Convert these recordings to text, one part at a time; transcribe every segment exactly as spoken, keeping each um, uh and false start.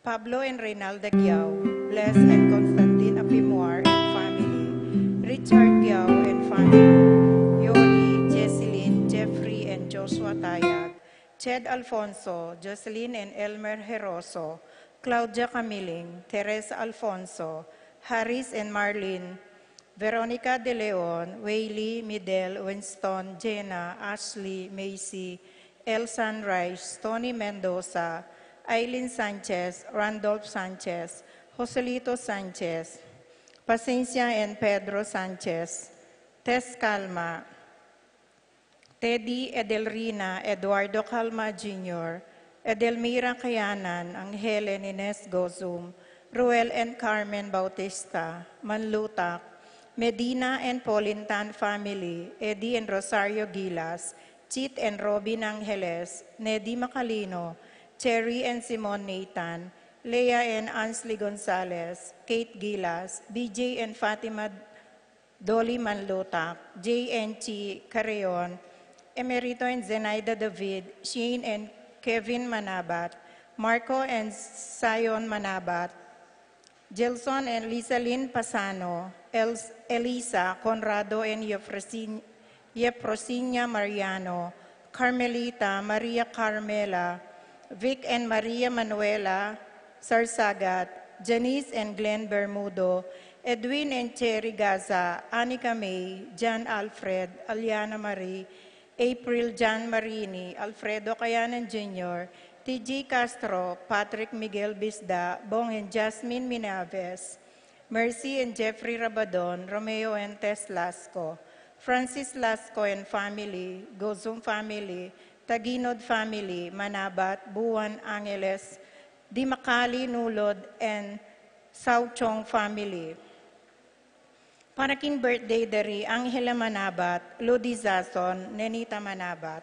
Pablo and Reynalda Giao, Bless and Constantine Apimuar and family, Richard Giao and family, Yoli, Jesselyn, Jeffrey and Joshua Tayag, Ched Alfonso, Jocelyn and Elmer Heroso, Claudia Camiling, Teresa Alfonso, Haris and Marlene, Veronica De Leon, Waylee, Midel, Winston, Jenna, Ashley, Macy, El Sunrise, Tony Mendoza, Aileen Sanchez, Randolph Sanchez, Joselito Sanchez, Pasencia and Pedro Sanchez, Tess Calma, Teddy, Edelrina, Eduardo Calma Junior, Edelmira Kayanan, Angel and Ines Gozum, Ruel and Carmen Bautista, Manlutak, Medina and Pauline Tan family, Eddie and Rosario Gilas, Chit and Robin Angeles, Nedi Macalino, Cherry and Simon Nathan, Leah and Ansley Gonzalez, Kate Gilas, B J and Fatima Dolly Manlutak, J N G Carreon, Emerito and Zenaida David, Shane and Kevin Manabat, Marco and Zion Manabat, Gelson and Lizalyn Pasano, El- Elisa Conrado and Yefrosin- Yefrosinia Mariano, Carmelita, Maria Carmela, Vic and Maria Manuela Sarsagat, Janice and Glenn Bermudo, Edwin and Cherry Gaza, Anika May, John Alfred, Aliana Marie, April John Marini, Alfredo Kayanan Junior, T J Castro, Patrick Miguel Bisda, Bong and Jasmine Minaves, Mercy and Jeffrey Rabadon, Romeo and Tess Lasco, Francis Lasco and family, Gozum family, Taginod family, Manabat, Buan, Angeles, Dimacali, Nulod, and Sauchong family. Para king birthday da ri Angela Manabat, Ludi Zason, Nenita Manabat.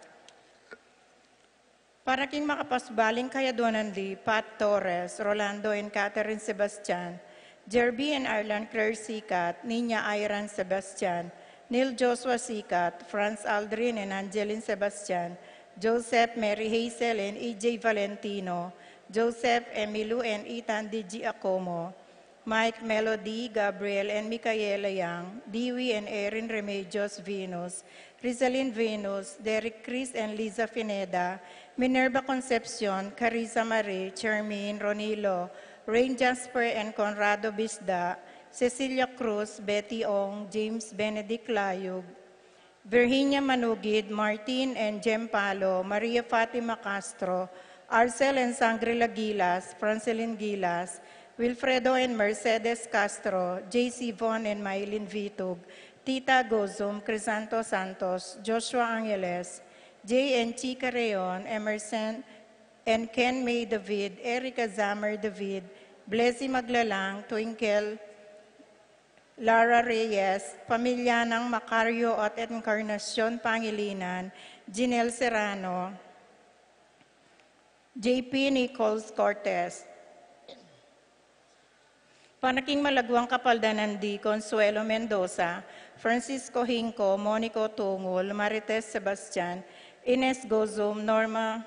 Para king makapasubaling kayadwanan di Pat Torres, Rolando and Catherine Sebastian, Jerby and Arlan Claire Sikat, Nina Iran Sebastian, Neil Joshua Sikat, Franz Aldrin and Angeline Sebastian, Joseph, Mary Hazel and E J Valentino, Joseph, Emilu and Ethan D G Acomo, Mike, Melody, Gabriel and Micaela Yang, Dewey and Erin Remedios Venus, Rizalin Venus, Derek Chris and Liza Pineda, Minerva Concepcion, Carissa Marie, Charmaine, Ronilo, Rain Jasper and Conrado Bisda, Cecilia Cruz, Betty Ong, James Benedict Layug, Virginia Manugid, Martin and Jem Palo, Maria Fatima Castro, Arcel and Sangri Lagilas, Francelin Gilas, Wilfredo and Mercedes Castro, J C Von and Mylene Vitug, Tita Gozum, Crisanto Santos, Joshua Angeles, J and Chica Reon, Emerson and Ken May David, Erica Zammer David, Blessy Maglalang, Twinkle, Lara Reyes, pamilya nang Macario at Encarnacion Pangilinan, Jinel Serrano, J P Nichols Cortez. Panaking malagwang kapaldanan di Consuelo Mendoza, Francisco Hinco, Monico Tungul, Marites Sebastian, Ines Gozum, Norma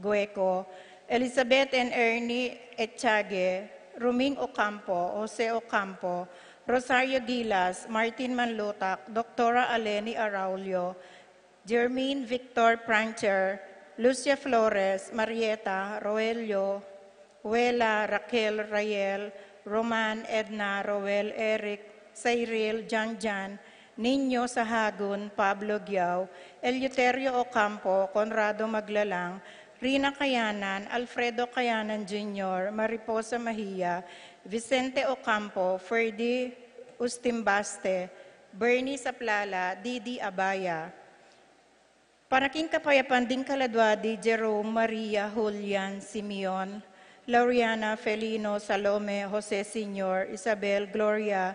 Gueco, Elizabeth and Ernie Echage, Ruming Ocampo, Jose Ocampo, Rosario Gilas, Martin Manlutak, Doctora Aleni Araulio, Jermaine Victor Prancher, Lucia Flores, Marieta, Roelio, Wela, Raquel, Rael, Roman, Edna, Roel, Eric, Cyril, Janjan, Niño Sahagun, Pablo Giao, Eleuterio Ocampo, Conrado Maglalang, Rina Kayanan, Alfredo Kayanan Junior, Mariposa Mahia, Vicente Ocampo, Ferdy Ustimbaste, Bernie Saplala, Didi Abaya. Para king kapayapan ding kaladwa di Jerome, Maria, Julian, Simeon, Lauriana, Felino, Salome, Jose Senior, Isabel, Gloria,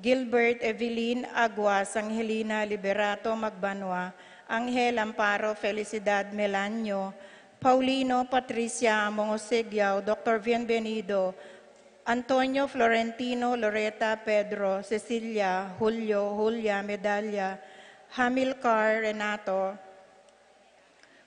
Gilbert, Evelyn, Aguas, Angelina, Liberato, Magbanua, Angel, Amparo, Felicidad, Melanio, Paulino, Patricia, Among Jose Giao, Doctor Bienvenido, Antonio, Florentino, Loreta, Pedro, Cecilia, Julio, Julia, Medalia, Hamilcar, Renato,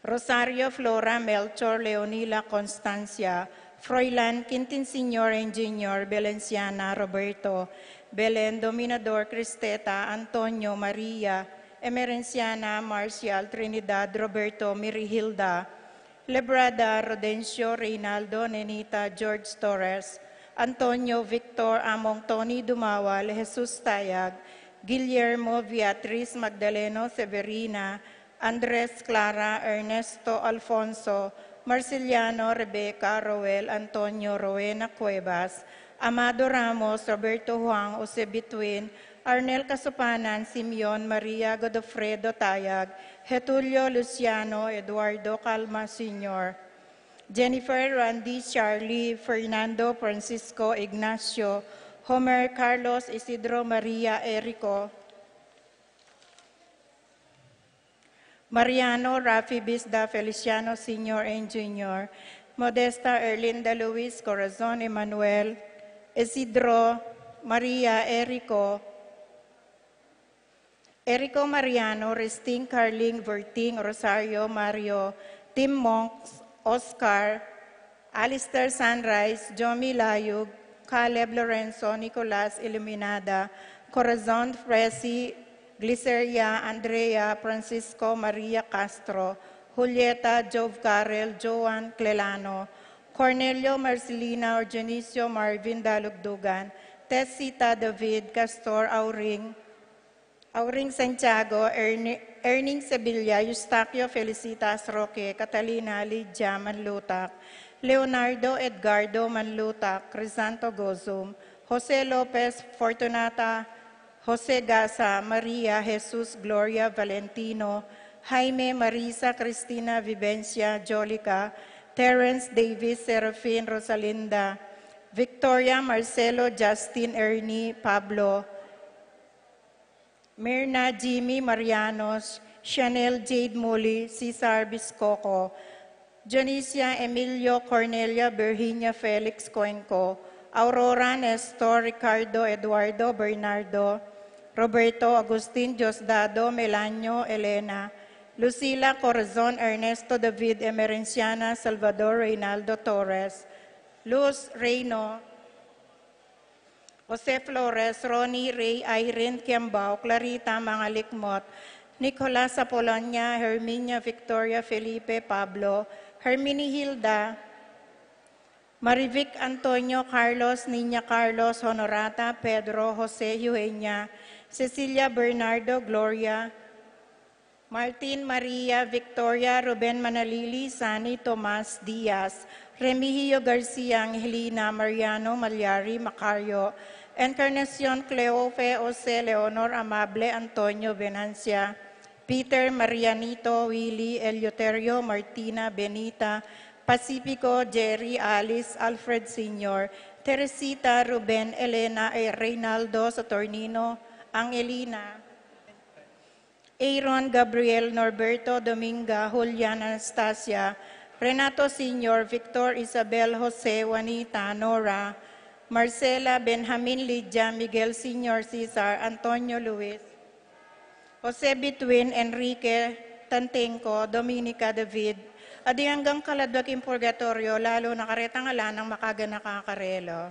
Rosario, Flora, Melchor, Leonila, Constancia, Froilan Quintin Senior and Junior, Belenciana Roberto, Belen Dominador Cristeta Antonio Maria, Emerenciana Marcial Trinidad Roberto Mirihilda, Lebrada Rodencio Reynaldo Nenita George Torres, Antonio Victor Among Tony Dumawal Jesus Tayag, Guillermo Beatriz Magdaleno Severina, Andres Clara Ernesto Alfonso, Marceliano Rebecca Roel Antonio Rowena Cuevas, Amado Ramos Roberto Juan Jose Bituin, Arnel Kasupanan Simeon Maria Godofredo Tayag, Getulio Luciano Eduardo Calma Senior, Jennifer Randy Charlie Fernando Francisco Ignacio, Homer Carlos Isidro Maria Erico, Mariano Rafi Bisda Feliciano Senior and Junior, Modesta Erlinda Luis Corazon Emmanuel, Isidro Maria Erico, Erico Mariano Risting Carling Verting Rosario Mario, Tim Monks Oscar, Alistair Sunrise, Jomi Layug, Caleb Lorenzo, Nicolas Iluminada, Corazon Fresi, Gliceria Andrea, Francisco Maria Castro, Julieta Jove Carel, Joan Clelano, Cornelio Marcelina, Dionisio Marvin Dalugdugan, Tessita David, Castor Auring, Auring Santiago, Erni-, Erning Sevilla, Eustaquio Felicitas Roque, Catalina Lydia Manlutak, Leonardo Edgardo Manlutak, Crisanto Gozum, Jose Lopez Fortunata, Jose Gasa, Maria Jesus Gloria Valentino, Jaime Marisa Cristina Vivencia Jolica, Terence Davis Serafin Rosalinda, Victoria Marcelo Justin Ernie Pablo, Mirna Jimmy Marianos, Chanel Jade Muli, Cesar Biscoco, Dionisia Emilio Cornelia Virginia Felix Cuenco, Aurora Nestor Ricardo Eduardo Bernardo, Roberto Agustin Diosdado Melanio Elena, Lucila Corazon Ernesto David Emerenciana Salvador Reynaldo Torres, Luz Reino, Jose Flores, Ronnie Ray, Irene Kiambao, Clarita Mangalikmot, Nicolas Apolonia, Herminia Victoria Felipe Pablo, Herminihilda, Marivic Antonio Carlos, Niña Carlos, Honorata Pedro, Jose Eugenia, Cecilia Bernardo Gloria, Martin Maria Victoria Ruben Manalili Sani Tomas Diaz, Remigio Garcia Angelina Mariano Malyari Macario, Encarnacion Cleofe Jose Leonor Amable Antonio Venancia, Peter Marianito Willy Eleuterio Martina Benita, Pacifico Jerry Alice Alfred Senior, Teresita Ruben Elena e Reynaldo Saturnino Angelina, Aaron Gabriel Norberto Dominga Julian Anastasia, Renato Senior Victor Isabel Jose Juanita Nora, Marcela Benjamin Lydia Miguel Senior Cesar Antonio Luis, Jose Between Enrique Tantengco Dominica David, at di anggang kaladwa king purgatorio, lalu na karetang ala nang makaganaka karela.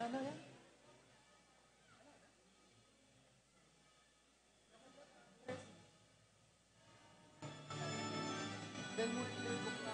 Ano yan? Then mo i-Facebook na.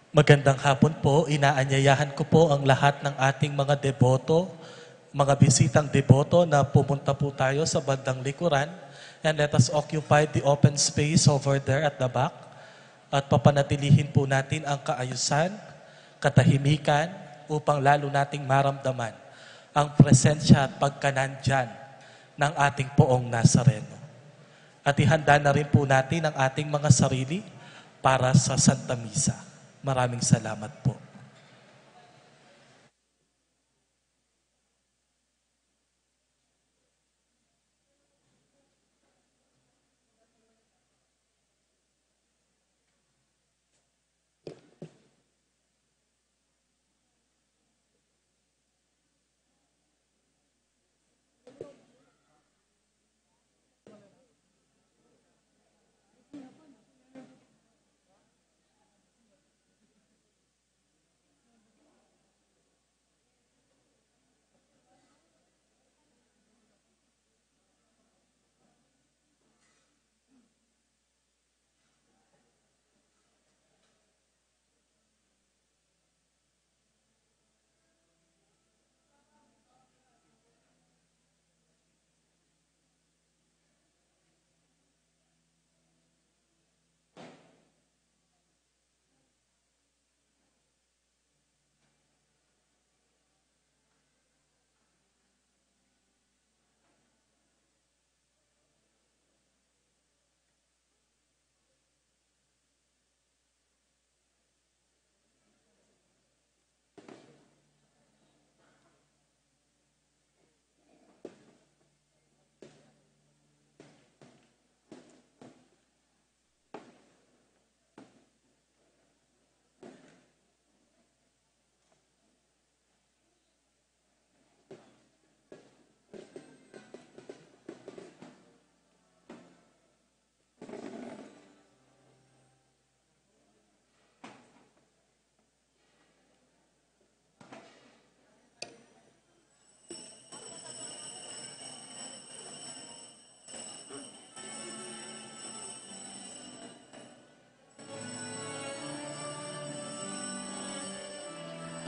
Magandang hapon po. Inaanyayahan ko po ang lahat ng ating mga deboto, mga bisitang deboto na pumunta po tayo sa bandang likuran. And let us occupy the open space over there at the back. At papanatilihin po natin ang kaayusan, katahimikan, upang lalo nating maramdaman ang presensya at pagkanandyan ng ating poong Nazareno. At ihanda na rin po natin ang ating mga sarili para sa Santa Misa. Maraming salamat po.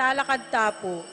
Talakad ta po.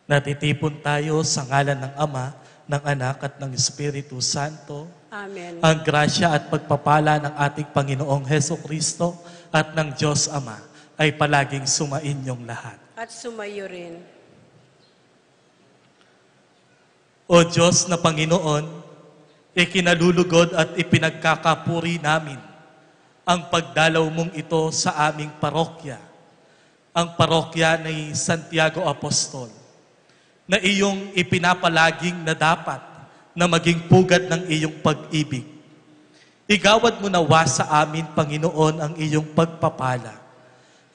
Natitipon tayo sa ngalan ng Ama, ng Anak, at ng Espiritu Santo. Amen. Ang grasya at pagpapala ng ating Panginoong Heso Kristo at ng Diyos Ama ay palaging sumainyong lahat. At sumayo rin. O Diyos na Panginoon, ikinalulugod at ipinagkakapuri namin ang pagdalaw mong ito sa aming parokya, ang parokya ni Santiago Apostol, na iyong ipinapalaging na dapat na maging pugad ng iyong pag-ibig. Igawad mo nawa sa amin, Panginoon, ang iyong pagpapala,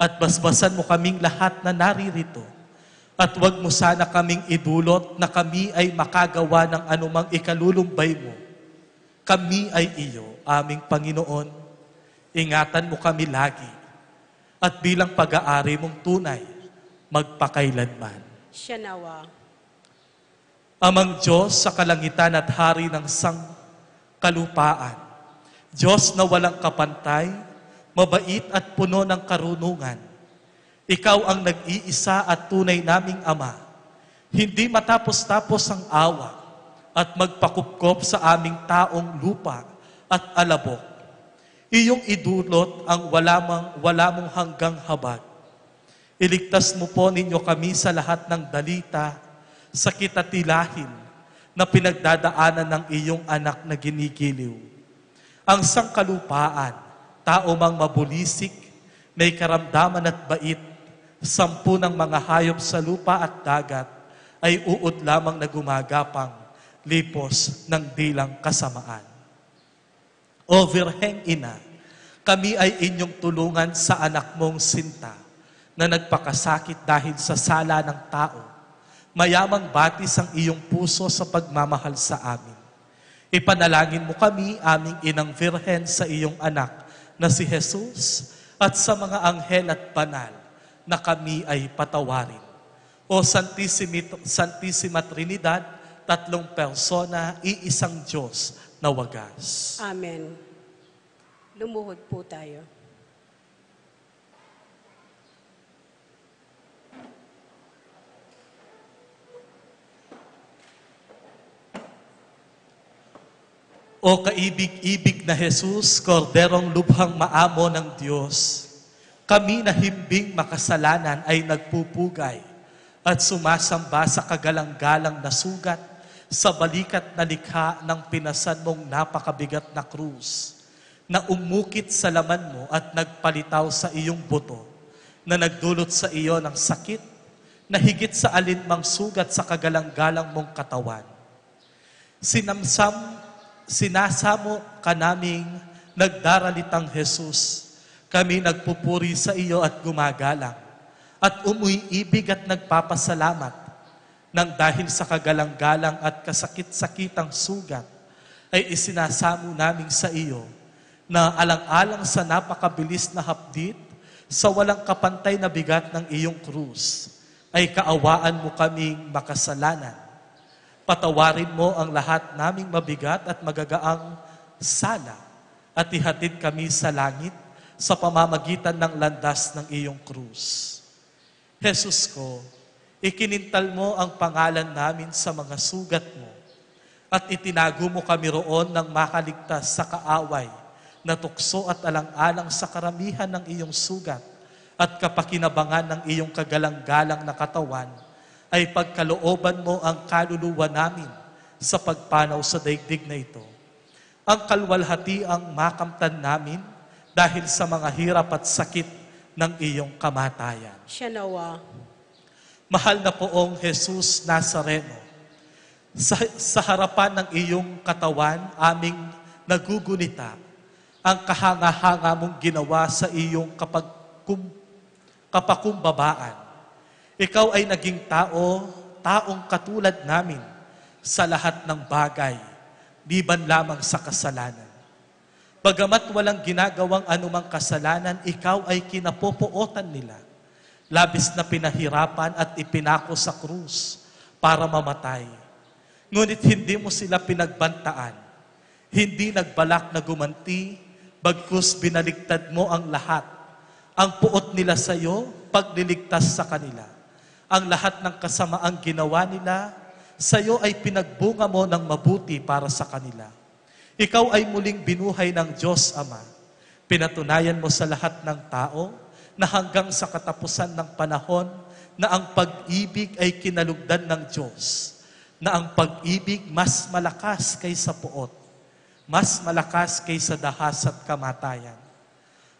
at basbasan mo kaming lahat na naririto, at huwag mo sana kaming idulot na kami ay makagawa ng anumang ikalulumbay mo. Kami ay iyo, aming Panginoon. Ingatan mo kami lagi, at bilang pag-aari mong tunay, magpakailanman. Siya nawa. Amang Diyos sa kalangitan at hari ng sangkalupaan, Diyos na walang kapantay, mabait at puno ng karunungan, ikaw ang nag-iisa at tunay naming Ama. Hindi matapos-tapos ang awa at magpakupkop sa aming taong lupa at alabok. Iyong idulot ang wala mang, wala mong hanggang habag. Iligtas mo po ninyo kami sa lahat ng dalita, sakit at tilahin na pinagdadaanan ng iyong anak na ginigiliw. Ang sangkalupaan, tao mang mabulisik, may karamdaman at bait, sampu ng mga hayop sa lupa at dagat, ay uod lamang na gumagapang lipos ng dilang kasamaan. O Birheng Ina, kami ay inyong tulungan sa anak mong sinta na nagpakasakit dahil sa sala ng tao. Mayamang batis ang iyong puso sa pagmamahal sa amin. Ipanalangin mo kami, aming Inang Birhen, sa iyong anak na si Jesus at sa mga anghel at banal na kami ay patawarin. O Santisimi-, Santisima Trinidad, tatlong persona, iisang Diyos na wagas. Amen. Lumuhod po tayo. O kaibig-ibig na Jesus, Korderong lubhang maamo ng Diyos, kami na himbing makasalanan ay nagpupugay at sumasamba sa kagalang-galang na sugat sa balikat na likha ng pinasan mong napakabigat na krus, na umukit sa laman mo at nagpalitaw sa iyong buto, na nagdulot sa iyo ng sakit na higit sa alinmang sugat sa kagalang-galang mong katawan. Sinamsam, sinasamo ka naming nagdaralitang Jesus. Kami nagpupuri sa iyo at gumagalang, at umiibig at nagpapasalamat nang dahil sa kagalang-galang at kasakit-sakitang sugat, ay isinasamo namin sa iyo na alang-alang sa napakabilis na hapdit sa walang kapantay na bigat ng iyong krus, ay kaawaan mo kaming makasalanan. Patawarin mo ang lahat naming mabigat at magagaang sala, at ihatid kami sa langit sa pamamagitan ng landas ng iyong krus. Jesus ko, ikinintal mo ang pangalan namin sa mga sugat mo, at itinago mo kami roon nang makaligtas sa kaaway na tukso at alang-alang sa karamihan ng iyong sugat at kapakinabangan ng iyong kagalang-galang na katawan, ay pagkalooban mo ang kaluluwa namin sa pagpanaw sa daigdig na ito. Ang kalwalhatiang makamtan namin dahil sa mga hirap at sakit ng iyong kamatayan. Siya nawa. Mahal na poong Jesus Nazareno, sa, sa harapan ng iyong katawan, aming nagugunita ang kahanga-hanga mong ginawa sa iyong kapagkum-, kapakumbabaan. Ikaw ay naging tao, taong katulad namin sa lahat ng bagay, liban lamang sa kasalanan. Bagamat walang ginagawang anumang kasalanan, ikaw ay kinapopootan nila. Labis na pinahirapan at ipinako sa krus para mamatay. Ngunit hindi mo sila pinagbantaan. Hindi nagbalak na gumanti, bagkus binaligtad mo ang lahat. Ang puot nila sa iyo, pagliligtas sa kanila. Ang lahat ng kasamaang ginawa nila, sayo ay pinagbunga mo ng mabuti para sa kanila. Ikaw ay muling binuhay ng Diyos Ama. Pinatunayan mo sa lahat ng tao na hanggang sa katapusan ng panahon na ang pag-ibig ay kinalugdan ng Diyos, na ang pag-ibig mas malakas kaysa puot, mas malakas kaysa dahas at kamatayan.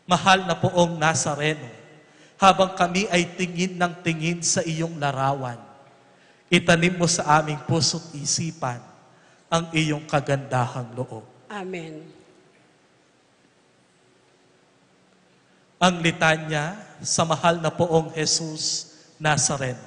Mahal na poong Nazareno, habang kami ay tingin ng tingin sa iyong larawan, itanim mo sa aming puso't isipan ang iyong kagandahang loob. Amen. Ang litanya sa mahal na poong Jesus Nazareno.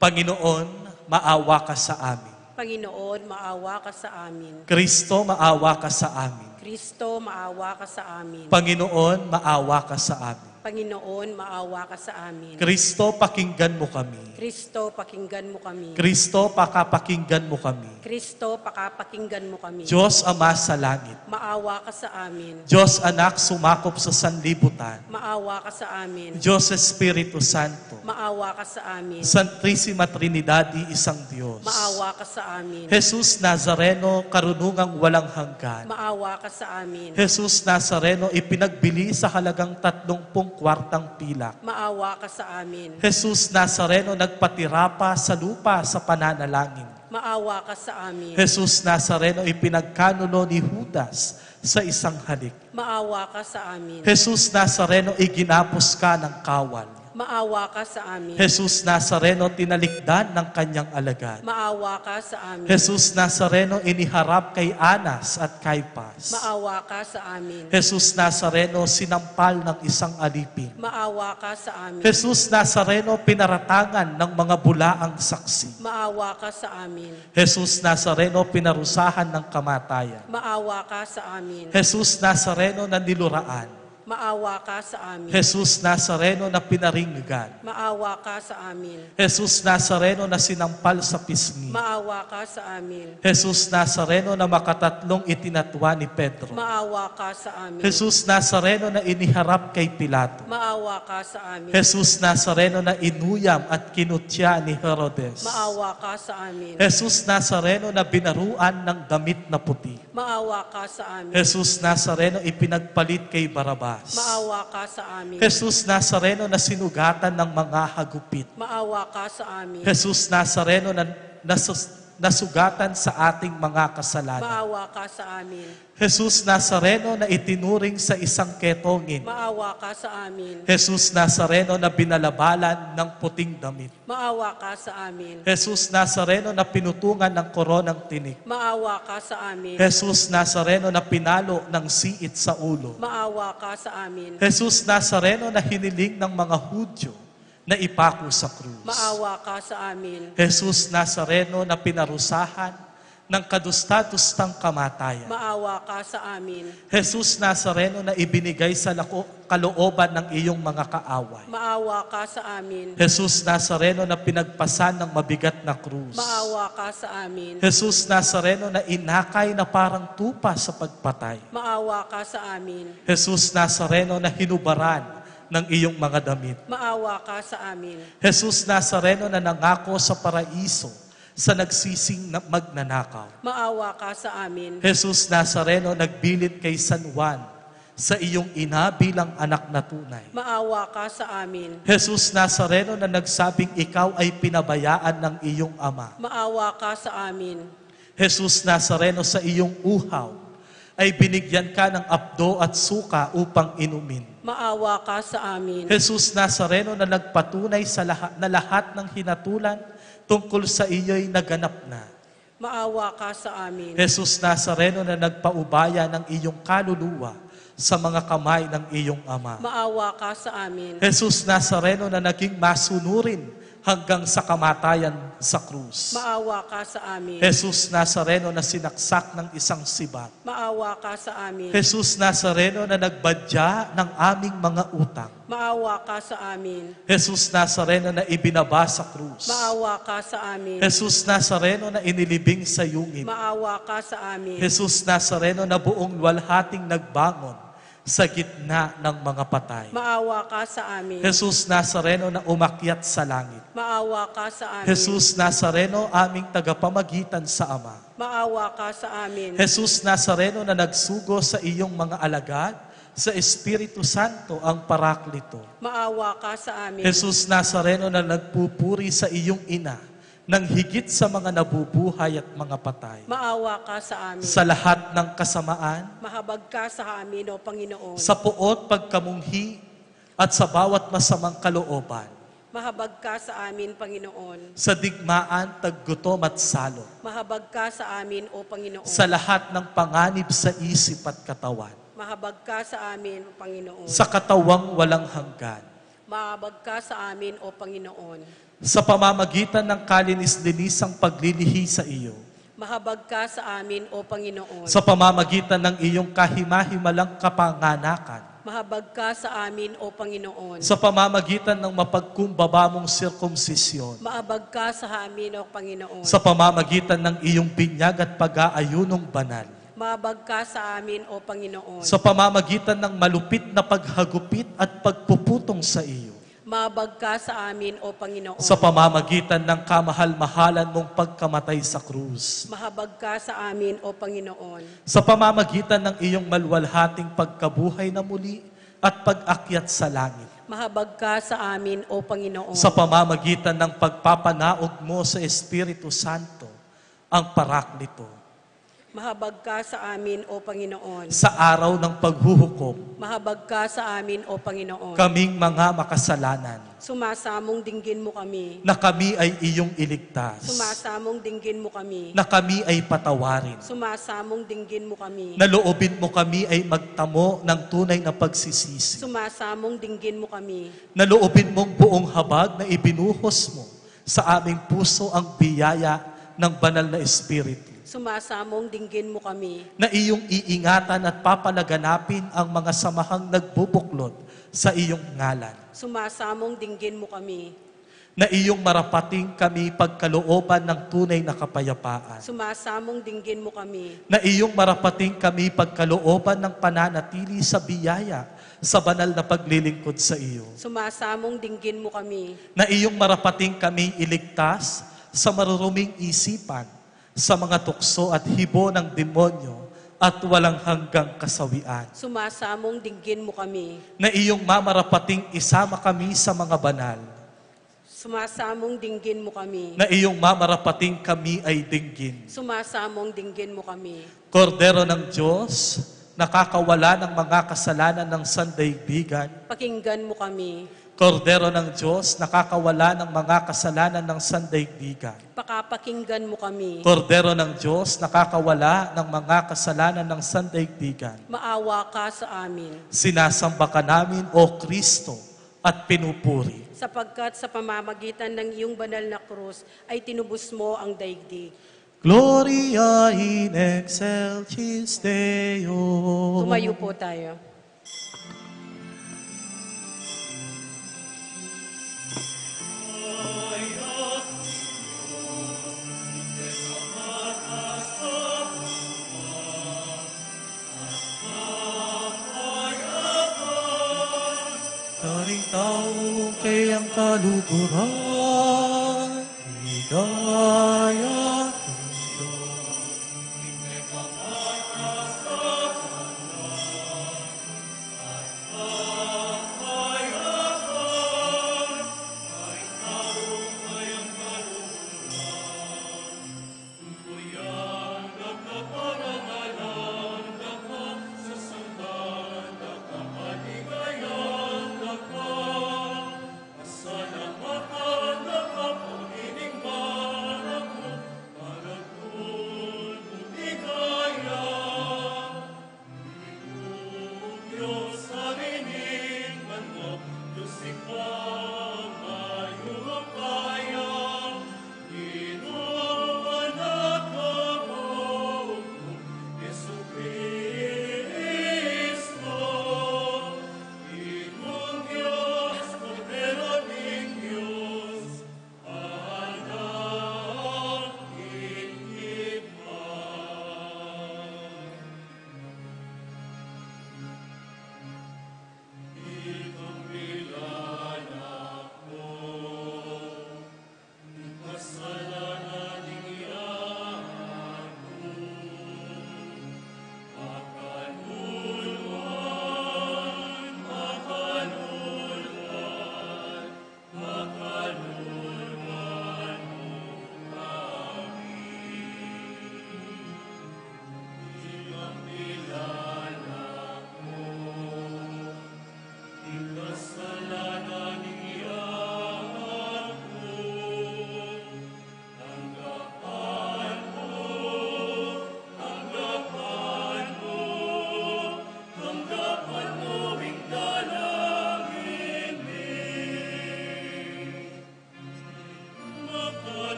Panginoon, maawa ka sa amin. Panginoon, maawa ka sa amin. Kristo, maawa ka sa amin. Kristo, maawa ka sa amin. Panginoon, maawa ka sa amin. Panginoon, maawa ka sa amin. Kristo, pakinggan mo kami. Kristo, pakinggan mo kami. Kristo, pakapakinggan mo kami. Kristo, pakapakinggan mo kami. Diyos Ama sa langit. Maawa ka sa amin. Diyos Anak, sumakop sa sanlibutan. Maawa ka sa amin. Diyos Espiritu Santo. Maawa ka sa amin. Santisima Trinidad, isang Diyos. Maawa ka sa amin. Jesus Nazareno, karunungang walang hanggan. Maawa ka sa amin. Jesus Nazareno, ipinagbili sa halagang tatlumpung kwartang pilak. Maawa ka sa amin. Jesus Nazareno, nagpatira pa sa lupa sa pananalangin. Maawa ka sa amin. Jesus Nazareno, ipinagkanulo ni Judas sa isang halik. Maawa ka sa amin. Jesus Nazareno, iginapos ka ng kawal. Maawa ka sa amin. Jesus Nazareno, tinalikdan ng kanyang alagad. Maawa ka sa amin. Jesus Nazareno, iniharap kay Anas at Kaipas. Maawa ka sa amin. Jesus Nazareno, sinampal ng isang alipin. Maawa ka sa amin. Jesus Nazareno, pinaratangan ng mga bulaang saksi. Maawa ka sa amin. Jesus Nazareno, pinarusahan ng kamatayan. Maawa ka sa amin. Jesus Nazareno, na niluraan. Maawa ka sa amin. Jesus Nazareno, na pinaringgan. Maawa ka sa amin. Jesus Nazareno, na sinampal sa pisngi. Maawa ka sa amin. Jesus Nazareno, na makatatlong itinatwa ni Pedro. Maawa ka sa amin. Jesus Nazareno, na iniharap kay Pilato. Maawa ka sa amin. Jesus Nazareno, na inuyam at kinutya ni Herodes. Maawa ka sa amin. Jesus Nazareno, na binaruan ng damit na puti. Maawa ka sa amin. Jesus Nazareno, ipinagpalit kay Barabas. Maawa ka sa amin. Jesus Nazareno, na sinugatan ng mga hagupit. Maawa ka sa amin. Jesus Nazareno, na nasus-, nasugatan sa ating mga kasalanan. Maawa ka sa amin. Jesus Nazareno, na itinuring sa isang ketongin. Maawa ka sa amin. Jesus Nazareno, na binalabalan ng puting damit. Maawa ka sa amin. Jesus Nazareno, na pinutungan ng koronang tinik. Maawa ka sa amin. Jesus Nazareno, na pinalo ng siit sa ulo. Maawa ka sa amin. Jesus Nazareno, na hiniling ng mga Hudyo na ipako sa krus. Maawa ka sa amin. Jesus Nazareno, na pinarusahan ng kadusta-dustang kamatayan. Maawa ka sa amin. Jesus Nazareno, na ibinigay sa lako-, kalooban ng iyong mga kaaway. Maawa ka sa amin. Jesus Nazareno, na pinagpasan ng mabigat na krus. Maawa ka sa amin. Jesus Nazareno, na inakay na parang tupa sa pagpatay. Maawa ka sa amin. Jesus Nazareno, na hinubaran ng iyong mga damit. Maawa ka sa amin. Jesus Nazareno, na nangako sa paraiso sa nagsising na magnanakaw. Maawa ka sa amin. Jesus Nazareno, nagbilin kay San Juan sa iyong ina bilang anak na tunay. Maawa ka sa amin. Jesus Nazareno, na nagsabing ikaw ay pinabayaan ng iyong ama. Maawa ka sa amin. Jesus Nazareno, sa iyong uhaw ay binigyan ka ng apdo at suka upang inumin. Maawa ka sa amin. Jesus Nazareno, na nagpatunay sa lahat, na lahat ng hinatulan tungkol sa iyo'y naganap na. Maawa ka sa amin. Jesus Nazareno, na nagpaubaya ng iyong kaluluwa sa mga kamay ng iyong ama. Maawa ka sa amin. Jesus Nazareno, na naging masunurin hanggang sa kamatayan sa krus. Maawa ka sa amin. Jesus Nazareno, na sinaksak ng isang sibat. Maawa ka sa amin. Jesus Nazareno, na nagbadya ng aming mga utang. Maawa ka sa amin. Jesus Nazareno, na ibinaba sa krus. Maawa ka sa amin. Jesus Nazareno, na inilibing sa yungib. Maawa ka sa amin. Jesus Nazareno, na buong luwalhating nagbangon Sa gitna ng mga patay. Maawa ka sa amin. Jesus Nazareno na umakyat sa langit. Maawa ka sa amin. Jesus Nazareno, aming tagapamagitan sa Ama. Maawa ka sa amin. Jesus Nazareno na nagsugo sa iyong mga alagad, sa Espiritu Santo ang Paraklito. Maawa ka sa amin. Jesus Nazareno na nagpupuri sa iyong ina, nang higit sa mga nabubuhay at mga patay. Maawa ka sa amin. Sa lahat ng kasamaan. Mahabag ka sa amin, O Panginoon. Sa puot pagkamunghi at sa bawat masamang kalooban. Mahabag ka sa amin, Panginoon. Sa digmaan, taggutom at salot. Mahabag ka sa amin, O Panginoon. Sa lahat ng panganib sa isip at katawan. Mahabag ka sa amin, O Panginoon. Sa katawang walang hanggan. Mahabag ka sa amin, O Panginoon. Sa pamamagitan ng kalinis-linisang paglilihi sa iyo. Mahabag ka sa amin, O Panginoon. Sa pamamagitan ng iyong kahimahimalang kapanganakan. Mahabag ka sa amin, O Panginoon. Sa pamamagitan ng mapagkumbaba mong sirkumsisyon. Mahabag ka sa amin, O Panginoon. Sa pamamagitan ng iyong binyag at pag-aayunong banal. Mahabag ka sa amin, O Panginoon. Sa pamamagitan ng malupit na paghagupit at pagpuputong sa iyo. Mahabag ka sa amin, O Panginoon. Sa pamamagitan ng kamahal-mahalan mong pagkamatay sa krus. Mahabag ka sa amin, O Panginoon. Sa pamamagitan ng iyong maluwalhating pagkabuhay na muli at pag-akyat sa langit. Mahabag ka sa amin, O Panginoon. Sa pamamagitan ng pagpapanaog mo sa Espiritu Santo, ang Paraklito. Mahabag ka sa amin, O Panginoon. Sa araw ng paghuhukom. Mahabag ka sa amin, O Panginoon. Kaming mga makasalanan. Sumasamong dinggin mo kami. Na kami ay iyong iligtas. Sumasamong dinggin mo kami. Na kami ay patawarin. Sumasamong dinggin mo kami. Na loobin mo kami ay magtamo ng tunay na pagsisisi. Sumasamong dinggin mo kami. Na loobin mong buong habag na ibinuhos mo sa aming puso ang biyaya ng Banal na Espiritu. Sumasamong dinggin mo kami. Na iyong iingatan at papalaganapin ang mga samahang nagbubuklod sa iyong ngalan. Sumasamong dinggin mo kami. Na iyong marapating kami pagkalooban ng tunay na kapayapaan. Sumasamong dinggin mo kami. Na iyong marapating kami pagkalooban ng pananatili sa biyaya sa banal na paglilingkod sa iyo. Sumasamong dinggin mo kami. Na iyong marapating kami iligtas sa maruruming isipan, sa mga tukso at hibo ng demonyo at walang hanggang kasawian. Sumasamong dinggin mo kami. Na iyong mamarapating isama kami sa mga banal. Sumasamong dinggin mo kami. Na iyong mamarapating kami ay dinggin. Sumasamong dinggin mo kami. Kordero ng Diyos, nakakawala ng mga kasalanan ng sandaigdigan. Pakinggan mo kami. Kordero ng Diyos, nakakawala ng mga kasalanan ng sandaigdigan. Pakapakinggan mo kami. Kordero ng Diyos, nakakawala ng mga kasalanan ng sandaigdigan. Maawa ka sa amin. Sinasamba ka namin, O Kristo, at pinupuri. Sapagkat sa pamamagitan ng iyong banal na krus ay tinubos mo ang daigdig. Gloria in excelsis Deo. Tumayo po tayo. Taring tau kayang kaluguran, ligaya.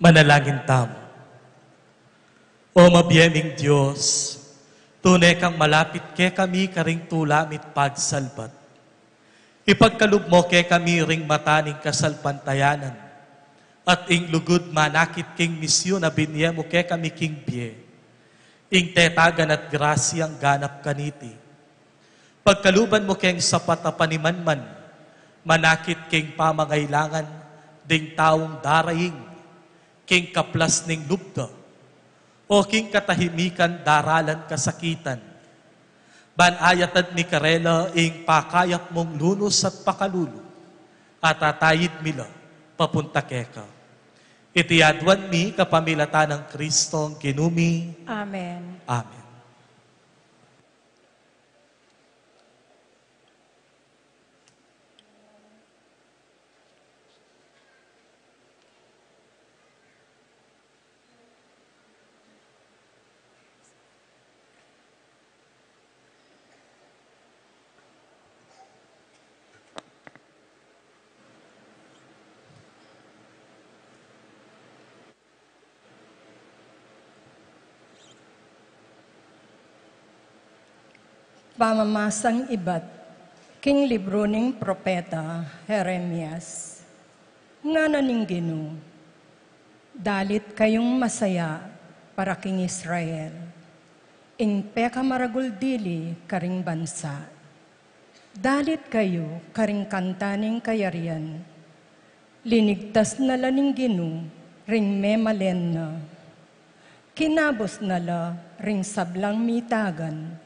Manalangin tamu. O mabie ming Dios, tune kang malapit kekami karing tula mi't pagsalbat. Ipagkalub mo kekami ring mata ning kasalpantayanan, at ing lugud manakit king misyon a binie mu kekami king bie, ing tetagan at grasyang ganap kaniti. Pagkaluban mu keng sapat a panimanman, manakit king pamangailangan ding taung daraing king kaplas ning lub da, o king katahimikan daralan kasakitan. Ban ayatad mi karela ing pakayap mung lunus at pakalulu, at atayid mi la papunta keka. Iti aduan mi kapamilatan nang Kristong Ginu mi. Amen. Amen. Pamamasang ibat king libru ning propeta Jeremias. Ngana ning Ginu, dalit kayung masaya para king Israel, ing pekamaragul dili karing bansa. Dalit kayu karing kanta ning kayarian. Linigtas na la ning Ginu ring memalen na. Kinabus na la ring sablang mitagan.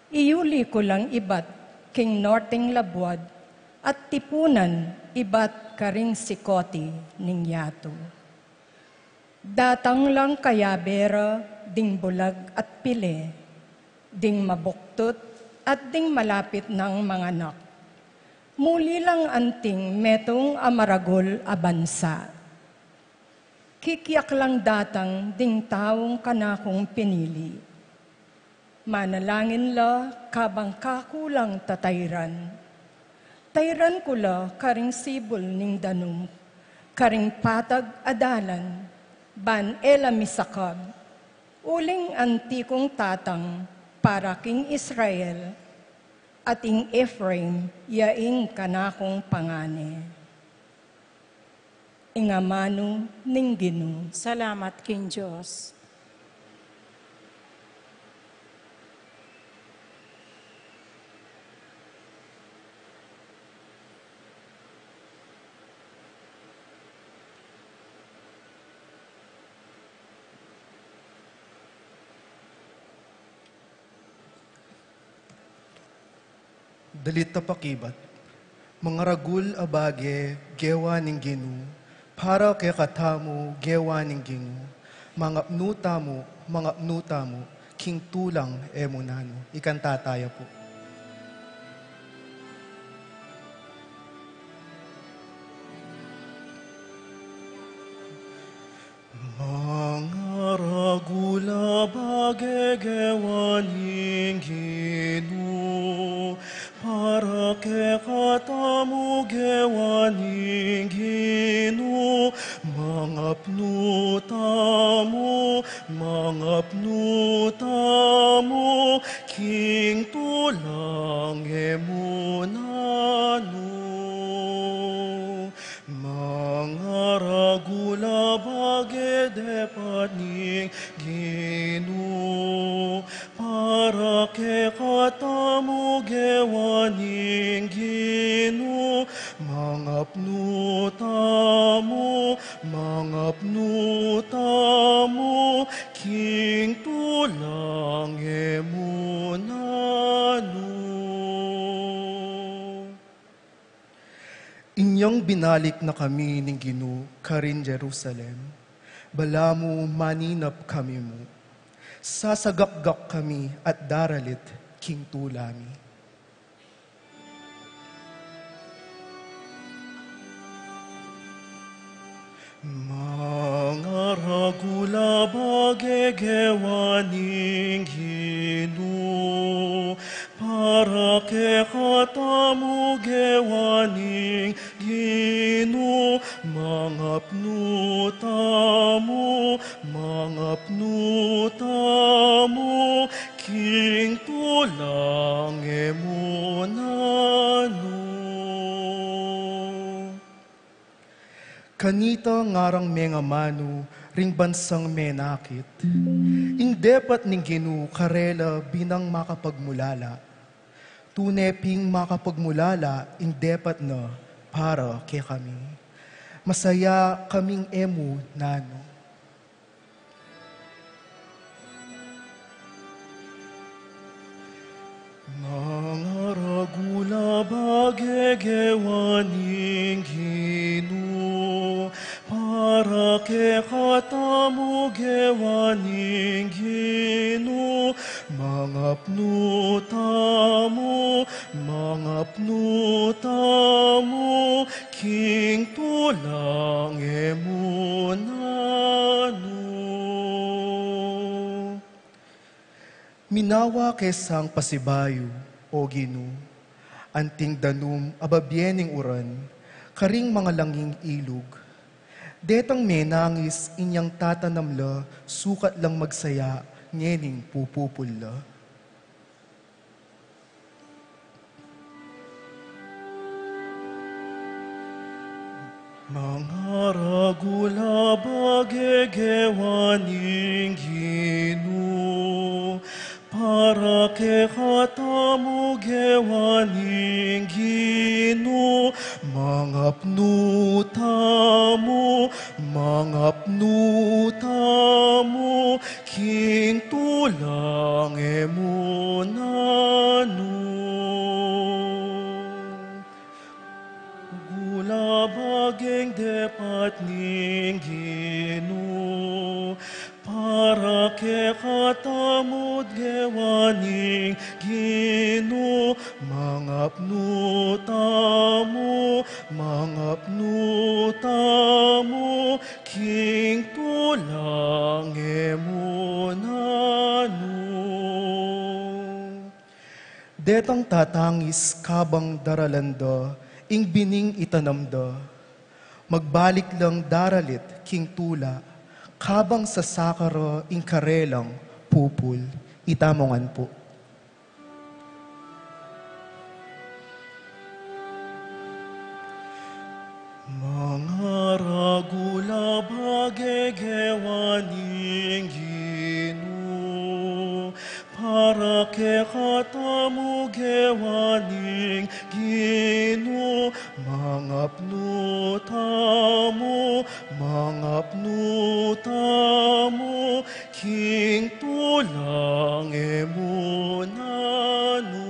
Iyuli ku lang ibat king norting labuad at tipunan ibat karing sikoti ning yatu. Datang lang kayabe ra ding bulag at pili, ding mabuktut at ding malapit nang manganak. Muli lang anting metung a maragul a bansa. Kikiak lang datang ding taung kanakung pinili. Manalangin la kabang kaku lang tatayran. Tayran ku la karing sibul ning danum, karing patag a dalan, ban e la misakab. Uling anti kung tatang para king Israel, at ing Efraim ya ing kanakung pangane. Ing amanu ning Ginu. Salamat king Dios. Dalit a pakibat. Mangaragul a bage gewa ning Ginu, para kekatamu gewa ning Ginu, mangapnu tamu, mangapnu tamu, king tulang e mu nanu. Ikanta taya pu. Mangaragul a bage gewa ning Ginu, para kekatamu gewa ning Ginu, mangapnu tamu, mangapnu tamu, king tulang e mu na. depat ning Ginu, para kekatamu gewa ning Ginu, mangapnu tamu, mangapnu tamu, king tulang e mu nanu. Inyang binalik na kami ning Ginu karin Jerusalem, balamu maninap kami mu. Sasagakgak kami at daralit king tula mi. Mangaragul a bage gewa ning Ginu, para kekatamu gewa ning Ginu, mangapnu tamu, mangapnu tamu, king tulang e mu nanu. Kanita ngarang mengamanu ring bansang menakit, ing depat ning Ginu karela binang makapagmulala. Tune ping makapagmulala ing depat na para kekami. Masaya kaming e mu nanu. Mangaragul a bage gewa ning Ginu, para kekatamu gewa ning Ginu, mangapnu tamu, mangapnu tamu, king tulang e mu nanu. Minawa ke sang pasibayu, O Ginu, anting danum a babie ning uran, karing mangalanging ilug. Detang menangis inyang tatanam la, sukat lang magsaya ngening pupupul la. Mangaragul a bage gewa ning Ginu, para kekatamu gewa ning Ginu, mangapnu tamu, mangapnu tamu, king tulang e mu nanu. Gula bageng depat ning Ginu, para kekatamu gewa ning Ginu, mangapnu tamu, mangapnu tamu, king tulang e mu nanu. Detang tatangis kabang daralan da ing bining itanam da, magbalik lang daralit king tula, kabang sasaka ra ing karelang pupul. Itamu ngan pu. Mangaragul a bage gewa ning Ginu, para kekatamu gewa ning Ginu, mangapnu tamu, mangapnu tamu, king tulang e mu nanu.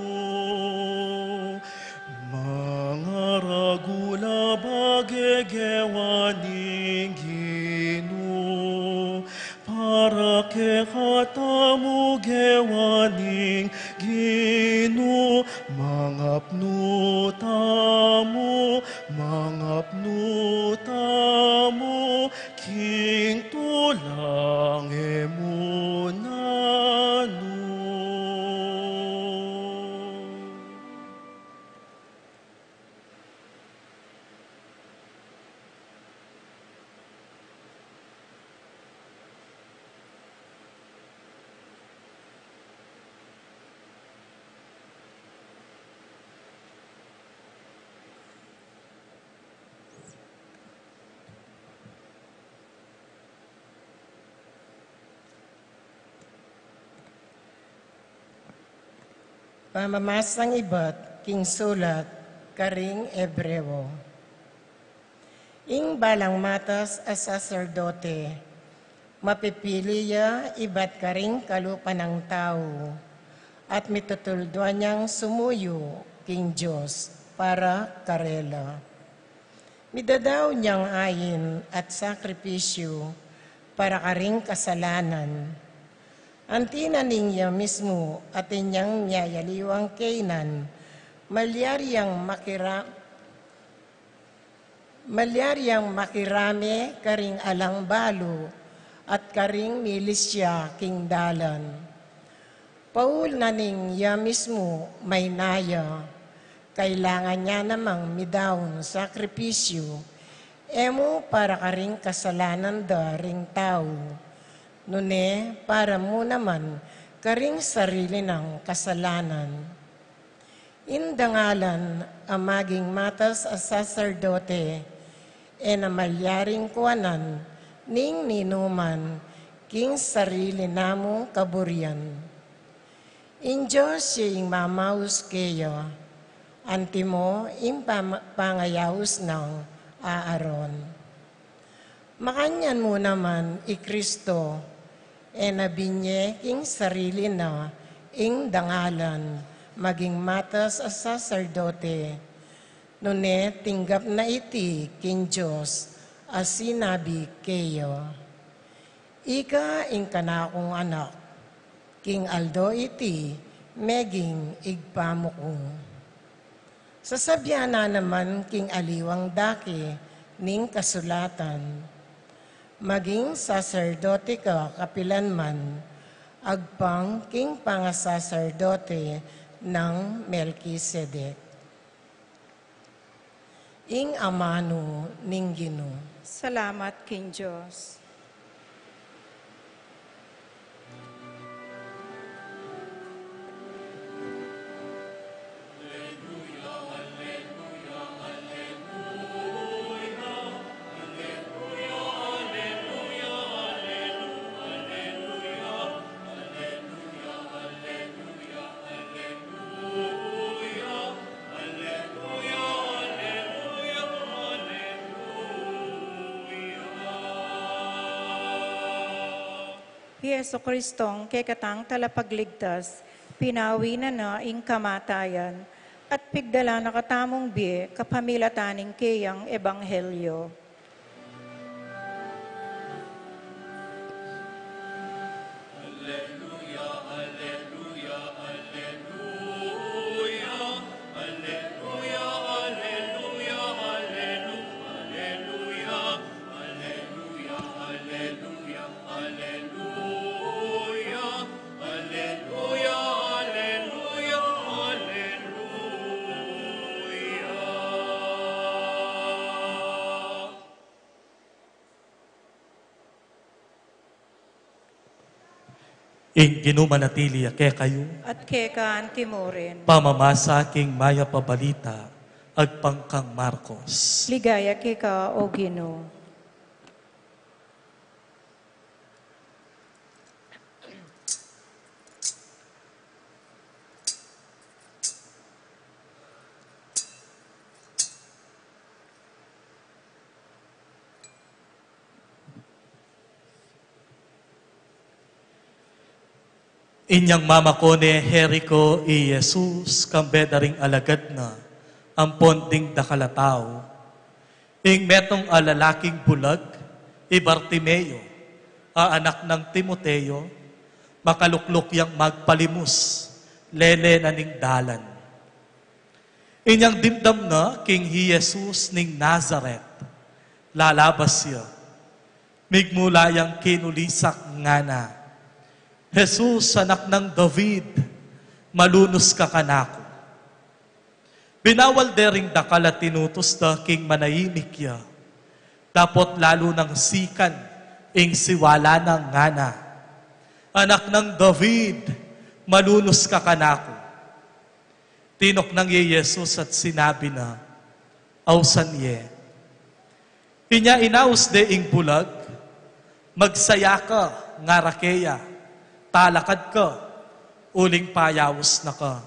Mangaragul a bage gewa ning Ginu, para kekatamu gewa ning Ginu, mangapnu tamu, mangapnu tamu, king tulang e mu nanu. Pamamasang ibat king sulat karing Ebreo. Ing balang matas a saserdote, mapipili ya ibat karing kalupa nang tau, at mitutulduan yang sumuyu king Dios para karela. Midadaun yang ain at sakripisyu para karing kasalanan. Anti na ning ya mismu atin yang miyayaliwang kainan, malyari yang makira-, malyari yang makirame karing alang balu at karing milisya king dalan. Paul na ning ya mismu maynaya, kailangan ya namang midaun sakripisyu, e mu para karing kasalanan da ring tau, nune para mu naman karing sarili nang kasalanan. Ing dangalan a maging matas a saserdote, e na malyaring kuanan ning ninuman king sarili namung kaburian. Ing Dios ya ing mamaus keya, antimo ing pama-, pangayaus nang Aaron. Makanyan mu naman i Kristo, e na binye king sarili na ing dangalan maging matas a saserdote, nune tinggap na iti king Dios a sinabi keya, "Ika ing kanakung anak, king aldo iti meging Ibpa mu ku." Sasabian na naman king aliwang dake ning kasulatan, "Maging saserdote ka kapilan man, agpang king pangasaserdote nang Melkisedek." Ing amanu ning Ginu. Salamat king Dios. Hi Jesucristong kekatang talapagligtas, pinawi na na ing kamatayan, at pigdala na katamung bie kapamilatan ning keyang ebanghelyo. Ing Ginu manatili ya kekayu. At keka antimurin. Pamamasa king mayap a balita agpang kang Marcos. Ligaya keka, O Ginu. Inyang mamako ne Jericho i Jesus kambe da ring alagad na ampon ding dakal a tau. Ing metung a lalaking bulag, i Bartimeo, a anak nang Timoteo, makalukluk yang magpalimus, lele na ning dalan. Inyang dimdam na king hi Jesus ning Nazaret, lalabas ya. Migmula yang kinulisak, ngana, "Jesus, anak nang David, malunus ka kanaku." Binawal de ring dakal a tinutus da king manahimik ya. Dapot lalu nang sikan ing siwala na, ngana, "Anak nang David, malunus ka kanaku." Tinuknang ye i Jesus at sinabi na, "Ausan ye." Inya inaus de ing bulag, "Magsaya ka," ngara keya, "talakad ka, uling payaus na ka."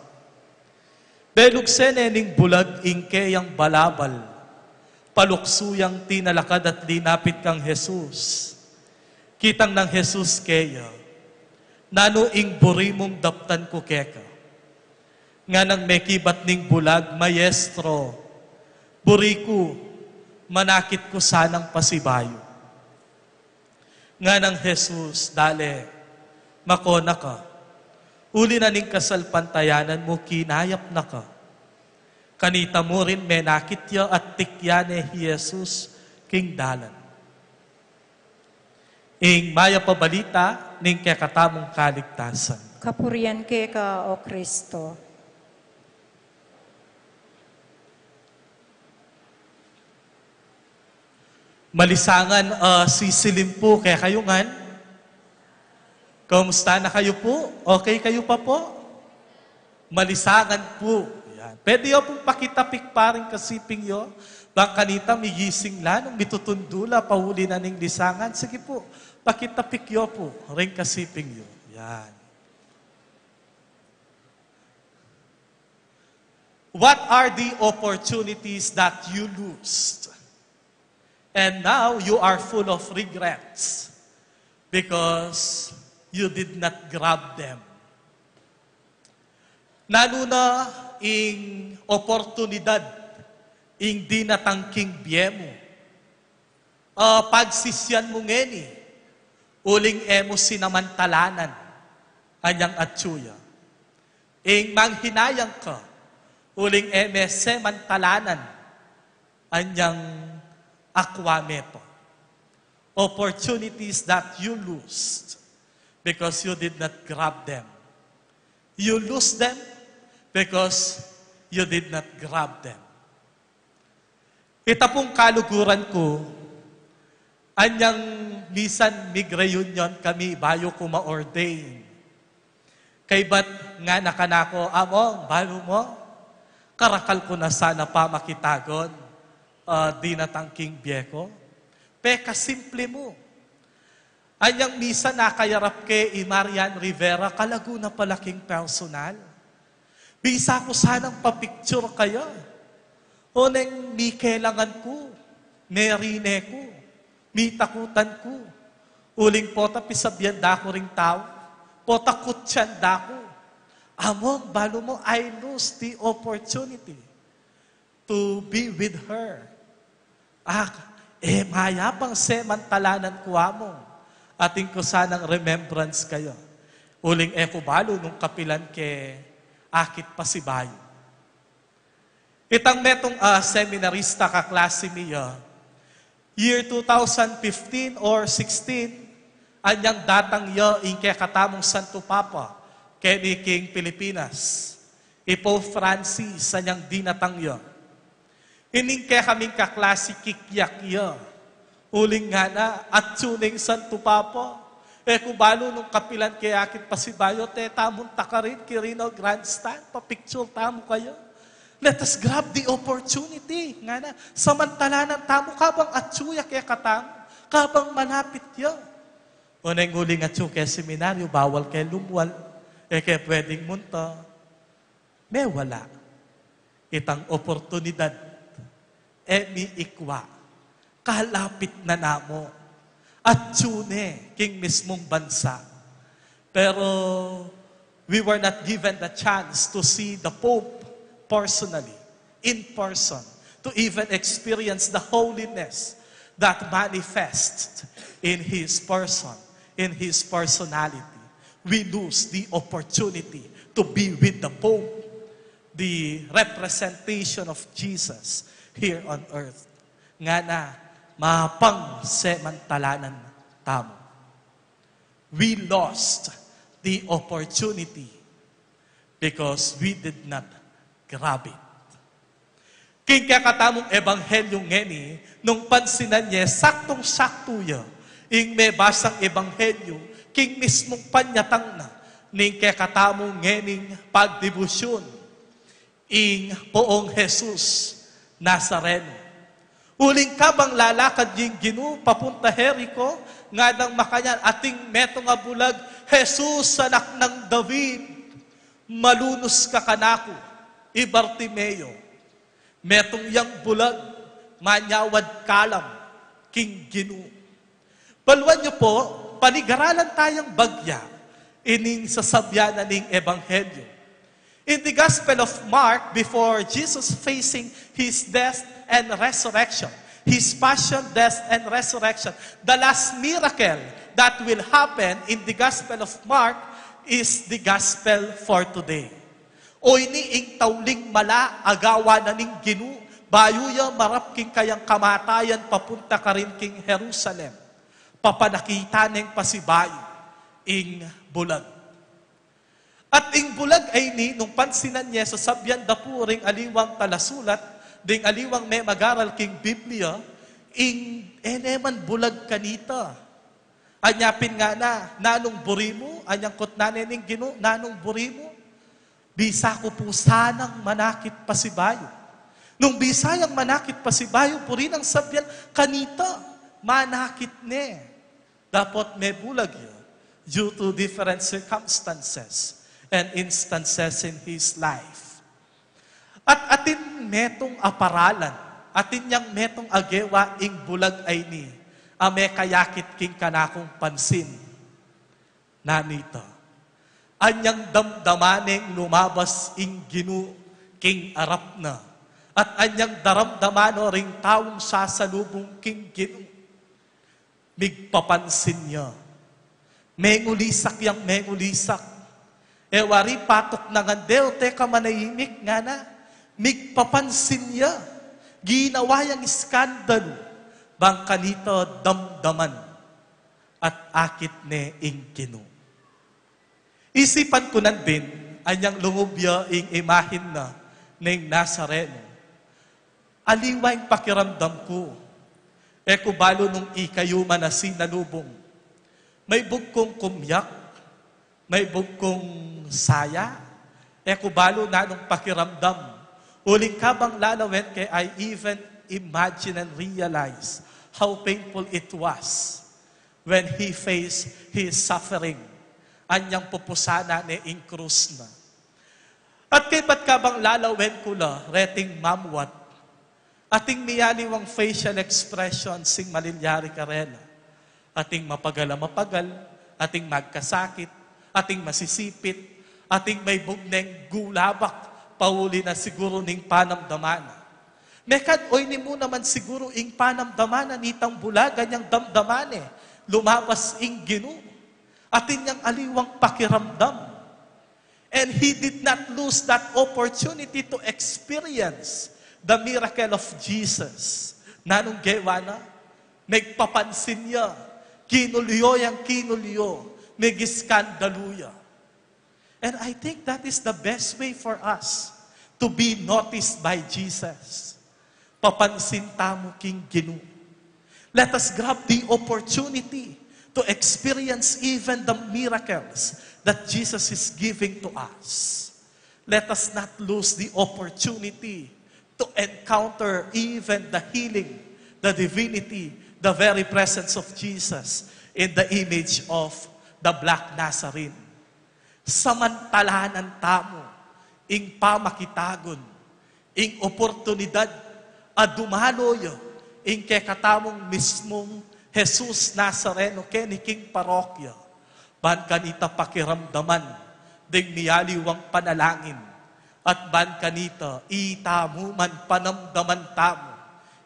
Belugse ne ning bulag ing keyang balabal, paluksu yang tinalakad at linapit kang Jesus. Kitang nang Jesus keya, "Nanu ing buri mung daptan ku keka?" Nganang mekibat ning bulag, "Maestro, buri ku, manakit ku sanang pasibayu." Nganang Jesus, "Dale, makona ka. Uli na ning kasalpantayanan mu, kinayap na ka." Kanita murin menakit ya at tikyan ne hi Jesus king dalan. Ing mayap a balita ning kekatamung kaligtasan. Kapurian keka, O Kristo. Malisangan, ah, sisilim pu kekayu ngan. Kumusta na kayu pu? Okay kayu pa pu? Malisangan pu. Yan. Pwede yu pung pakitapik pa ring kasiping yu. Bang kanita migising la nung mitutundu la, pauli na ning lisangan. Sige pu, pakitapik yu pu ring kasiping yu. Yan. What are the opportunities that you lost? And now you are full of regrets because you did not grab them. Nanu na ing oportunidad ing dinatang king bie mu? Ah, pagsisian mu ngeni, uling e mu sinamantalanan anyang atsu ya. Ing manghinayang ka, uling e me semantalanan anyang akwa me pa. Opportunities that you lost because you did not grab them. You lose them because you did not grab them. Ita pung kaluguran ku, anyang misan mig-reunion kami bayu ku ma-ordain. Kaybat ngana kanaku, "Among, balu mu, karakal ku na sana pamakitagun, ah, dinatang king bie ku." Pekasimple mu. Anyang misan akayarap ke i Marian Rivera, kalagu na pala king personal. Bisa ku sanang papicture kaya. Oneng mikelangan ku, merine ku, mitakutan ku. Uling pota pisabian da ku ring tau, pota kutsan da ku. Among, balu mu, I lose the opportunity to be with her. Ah, e mayap pang semantalanan ku, Among. Atin ku sanang remembrance kaya. Uling e ku balu nung kapilan ke akit pasibayu. Itang metung, ah, seminarista kaklasi mi ya, year two thousand fifteen or sixteen, anyang datang ya ing kekatamung Santo Papa keni king Pilipinas. I Pope Francis anyang dinatang ya. Ining kekaming kaklasi kikyak ya. Uling ngana, atsu ne ing Santo Papa. E ku balu nung kapilan ke akit pasibayu, te tamung takarin, kirin o grandstand, papicture tamu kaya. Let us grab the opportunity. Ngana, samantalanan tamu kabang atsu ya kekatamu, kabang malapit ya. Oneng uling atsu ke seminaryo, bawal ke lumwal. E ke pwedeng munta. Mewala. Itang oportunidad e mi ikwa. Kalapit na namu. Atsu ne king mismung bansa. Pero we were not given the chance to see the Pope personally, in person, to even experience the holiness that manifests in his person, in his personality. We lose the opportunity to be with the Pope, the representation of Jesus here on earth. Ngana, mapang semantalanan tamu. We lost the opportunity because we did not grab it. King kekatamung ebanghelyu ngeni, nung pansinan ye, saktong-saktu ya ing mebasang ebanghelyu king mismung panyatang na ning kekatamung ngening pagdebusyun, ing Poong Jesus Nazareno. Uling kabang lalakad ya ing Ginu papunta Jericho, nganang makanyan, ating metung a bulag, "Jesus, Anak nang David, malunus ka kanaku." I Bartimeo, metung yang bulag, manyawad kalam king Ginu. Baluan yu pu, panigaralan tayang bagya ining sasabyan na ning Ebanghelyo. In the Gospel of Mark, before Jesus facing his death and resurrection, his passion, death, and resurrection, the last miracle that will happen in the Gospel of Mark is the Gospel for today. O ini ing tauling mala a gawa na ning Ginu, bayu ya marap king kayang kamatayan papunta karin king Jerusalem. Papanakit neng pasibayu ing bulag. At ing bulag a ini, nung pansinan ye, sasabyan da pu ring aliwang talasulat, ding aliwang memagaral king Biblia, ing e ne man bulag kanita. Anya pin ngana, nanung buri mu, anyang kutnan ne ning Ginu, nanung buri mu, bisa ku pu sanang manakit pasibayu. Nung bisa yang manakit pasibayu, buri nang sabyan, kanita, manakit ne. Dapot mebulag ya due to different circumstances and instances in his life. At atin metung a paralan, atin yang metung a gewa ing bulag a ini, a mekayakit king kanakung pansin. Nanita, anyang damdaman neng lumabas ing Ginu king arap na, at anyang daramdaman no ring taung sasalubung king Ginu, migpapansin ya. Mengulisak yang mengulisak. E wari patuk na ngan de o teka manahimik ngana, migpapansin ya. Ginawa yang iskandalu, bang kanita damdaman at akit ne ing Ginu. Isipan ku nandin, anyang lungub ya ing imahin na ning Nazareno. Aliwa ing pakiramdam ku. E ku balu nung ikayu man a sinalubung. Maibug kung kumyak, maibug kung saya, e ku balu nanung pakiramdam. Uling kabang lalawen ke, I even imagine and realize how painful it was when he faced his suffering. Anyang pupusanan ne ing krus na. At kaybat kabang lalawen ku la reting mamuat, ating miyaliwang facial expression sing malilyari karela. Ating mapagal a mapagal, ating magkasakit, ating masisipit, ating maibug neng gulabak, pauli na siguru ning panamdaman na. Mekad o ini mu naman siguru ing panamdaman na nitang bulagan yang damdaman e, lumabas ing Ginu. Atin yang aliwang pakiramdam. And he did not lose that opportunity to experience the miracle of Jesus. Nanung gewa na? Megpapansin ya, kinulyo yang kinulyo, megiskandalu ya. And I think that is the best way for us to be noticed by Jesus. Papansin tamu king Ginu. Let us grab the opportunity to experience even the miracles that Jesus is giving to us. Let us not lose the opportunity to encounter even the healing, the divinity, the very presence of Jesus in the image of the Black Nazarene. Samantalanan tamu ing pamakitagun, ing oportunidad a dumalo ya ing kekatamung mismung Jesus Nazareno keni king parokya, ban kanita pakiramdaman ding miyaliwang panalangin, at ban kanita itamu man panamdaman tamu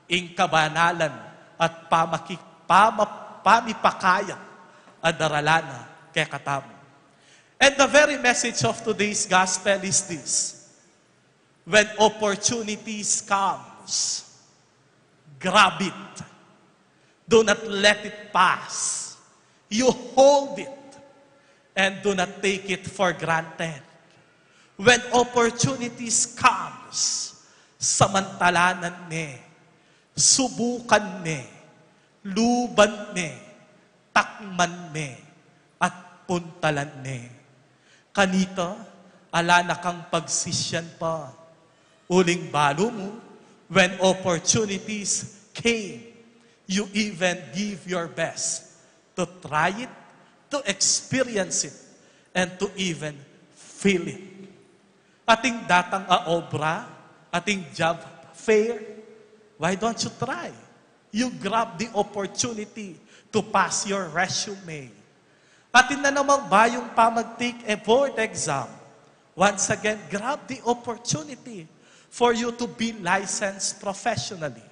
ing kabanalan at pamaki-, pama-, pamipakaya a daralan na kekatamu. And the very message of today's gospel is this: when opportunities comes, grab it. Do not let it pass. You hold it and do not take it for granted. When opportunities comes, samantalanan me, subukan me, luban me, takman me, at puntalan me. Kanita, ala na kang pagsisian pa. Uling balu mu, when opportunities came, you even give your best to try it, to experience it, and to even feel it. Atin datang a obra, atin job fair, why don't you try? You grab the opportunity to pass your resume. Atin na namang bayung pamag-take a board exam. Once again, grab the opportunity for you to be licensed professionally.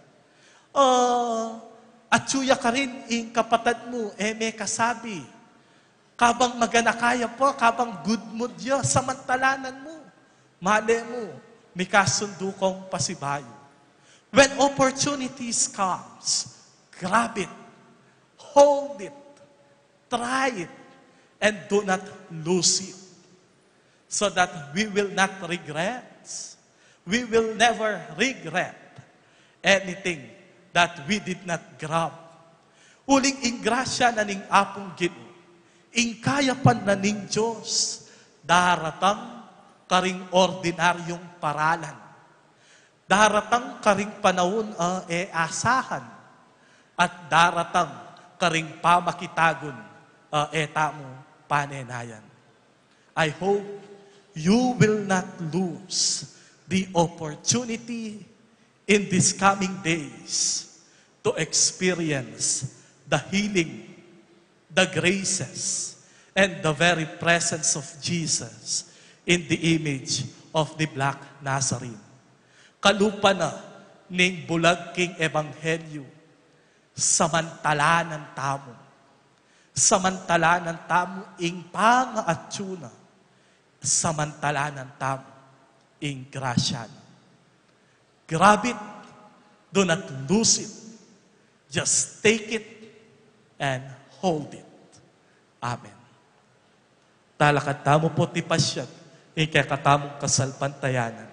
Uh, atyu ya karin ing kapatad mu, e me kasabi, kabang maganaka ya pa, kabang good mood ya, samantalanan mu. Male mu, mikasundu kong pasibayu. When opportunities comes, grab it, hold it, try it, and do not lose it. So that we will not regret. We will never regret anything that we did not grab. Uling ing grasya na ning Apung Ginu, ing kayapan na ning Dios, daratang karing ordinaryung paralan. Daratang karing panaun a e asahan, at daratang karing pamakitagun a e tamu panenayan. I hope you will not lose the opportunity in these coming days to experience the healing, the graces, and the very presence of Jesus in the image of the Black Nazarene. Kalupa na ning bulag king ebanghelyu, samantalanan tamu. Samantalanan tamu ing pangaatsu na. Samantalanan tamu ing grasya na. Grab it. Do not lose it. Just take it and hold it. Amen. Talakad tamu pu ti pasiag ing kekatamung kasalpantayanan.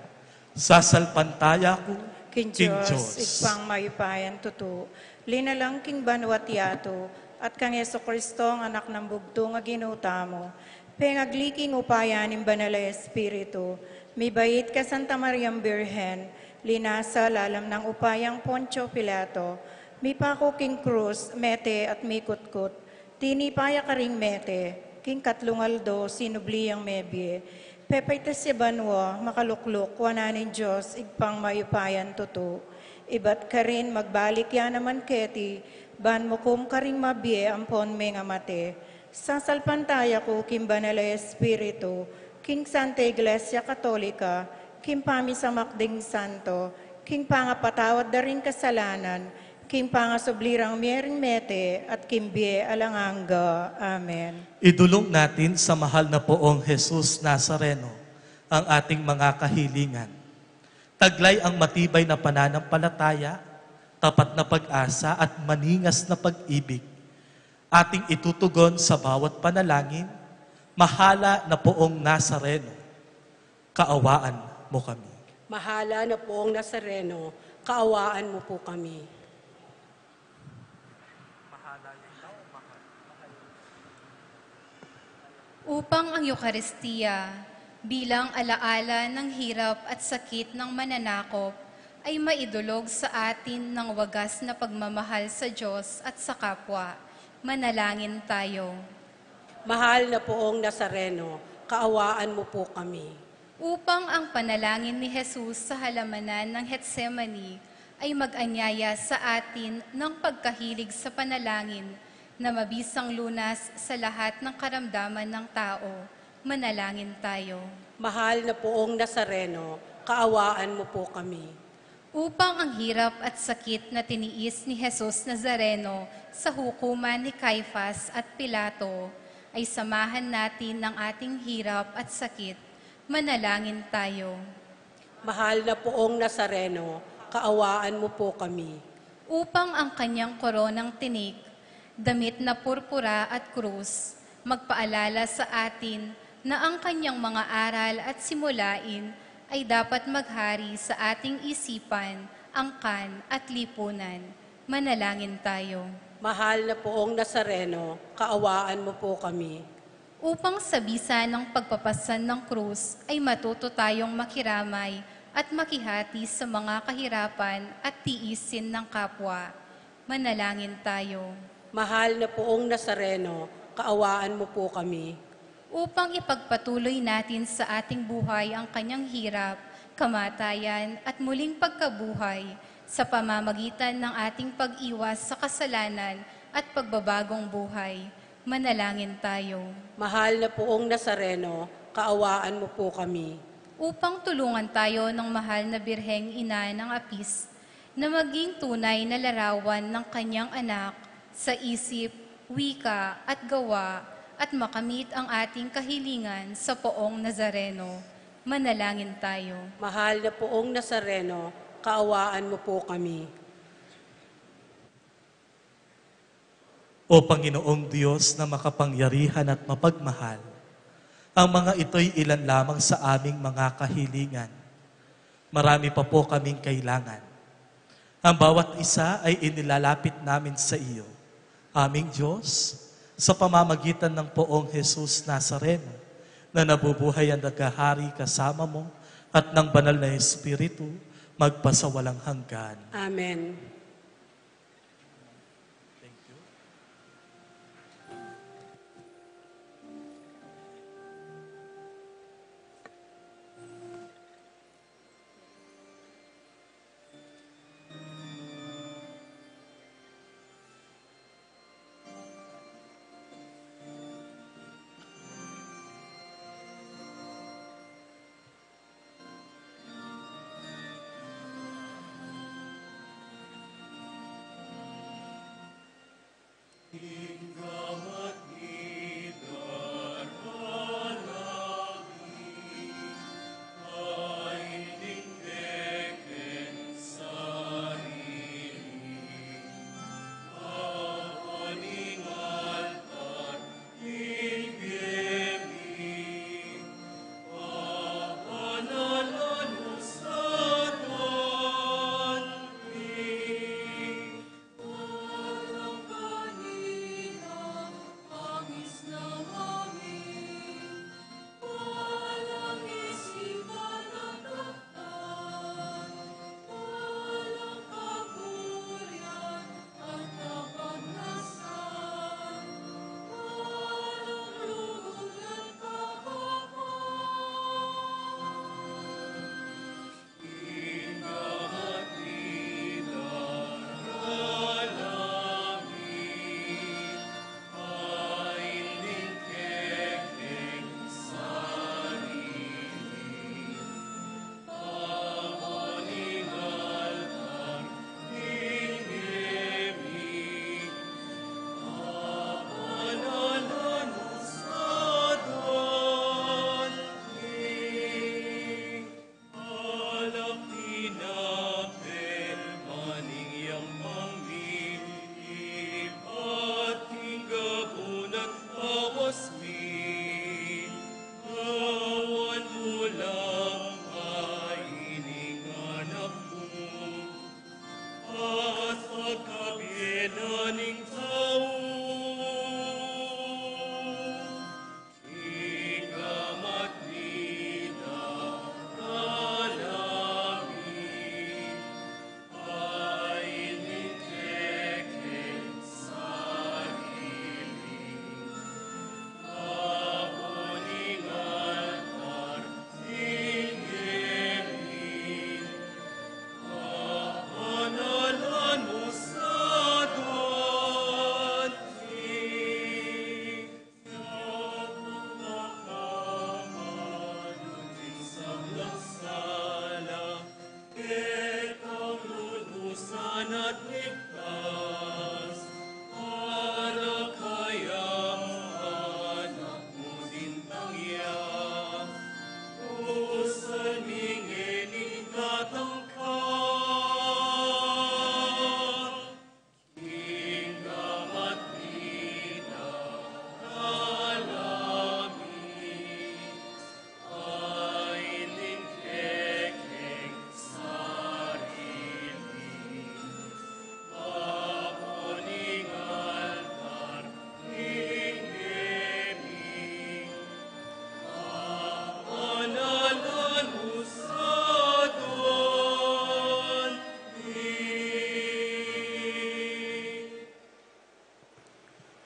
Sasalpantaya ku king Dios, Ibpang mayupayang tutu, linalang king banua't yatu, at kang Jesucristo, Anak nang bugtung a Ginu tamu, pengagli king upaya ning Banal a Espiritu, mibait kang Santa Mariang Birhen, linasa lalam nang upayang Poncio Pilato, mipaku king krus, mete at mikutkut, tinipa ya karing mete, king katlung aldo sinubli yang mebie, pepaitas ya banua, makalukluk wanan ning Dios Ibpang mayupayang tutu. Ibat karin magbalik ya naman keti, ban mukum karing mabie ampon mengamate. Sasalpantaya ku king Banal a Espiritu, king Santa Iglesia Katolika, king pamisamak ding santo, king pangapatawad da ring kasalanan, king pangasubli rang mie ring mete, at king bie alang angga. Amen. Idulung natin sa mahal na poong Jesus Nazareno ang ating mga kahilingan. Taglay ang matibay na pananampalataya, tapat na pag-asa, at maningas na pag-ibig. Ating itutugon sa bawat panalangin, Mahala na poong Nazareno, kaawaan mo kami. Mahala na poong Nazareno, kaawaan mo po kami. Upang ang Eukaristia, bilang alaala ng hirap at sakit ng mananakop, ay maidulog sa atin ng wagas na pagmamahal sa Diyos at sa kapwa. Manalangin tayo. Mahal na poong Nazareno, kaawaan mo po kami. Upang ang panalangin ni Jesus sa halamanan ng Getsemani ay mag-anyaya sa atin ng pagkahilig sa panalangin na mabisang lunas sa lahat ng karamdaman ng tao. Manalangin tayo. Mahal na poong Nazareno, kaawaan mo po kami. Upang ang hirap at sakit na tiniis ni Jesus Nazareno sa hukuman ni Caifas at Pilato, ay samahan natin ng ating hirap at sakit. Manalangin tayo. Mahal na poong Nazareno, kaawaan mo po kami. Upang ang kanyang koronang tinik, damit na purpura at krus, magpaalala sa atin na ang kanyang mga aral at simulain ay dapat maghari sa ating isipan, angkan, at lipunan. Manalangin tayo. Mahal na poong Nazareno, kaawaan mo po kami. Upang sa bisa ng pagpapasan ng krus ay matuto tayong makiramay at makihati sa mga kahirapan at tiisin ng kapwa. Manalangin tayo. Mahal na poong Nazareno, kaawaan mo po kami. Upang ipagpatuloy natin sa ating buhay ang kanyang hirap, kamatayan, at muling pagkabuhay sa pamamagitan ng ating pag-iwas sa kasalanan at pagbabagong buhay. Manalangin tayo. Mahal na Poong Nazareno, kaawaan mo po kami. Upang tulungan tayo ng mahal na Birheng Ina ng Apis na maging tunay na larawan ng kanyang anak sa isip, wika, at gawa, at makamit ang ating kahilingan sa Poong Nazareno. Manalangin tayo. Mahal na Poong Nazareno, kaawaan mo po kami. O Panginoong Diyos na makapangyarihan at mapagmahal, ang mga ito'y ilan lamang sa aming mga kahilingan. Marami pa po kaming kailangan. Ang bawat isa ay inilalapit namin sa iyo, aming Diyos, sa pamamagitan ng Poong Jesus Nazareno, na nabubuhay at naghahari kasama mo at ng Banal na Espiritu, magpasawalang hanggan. Amen.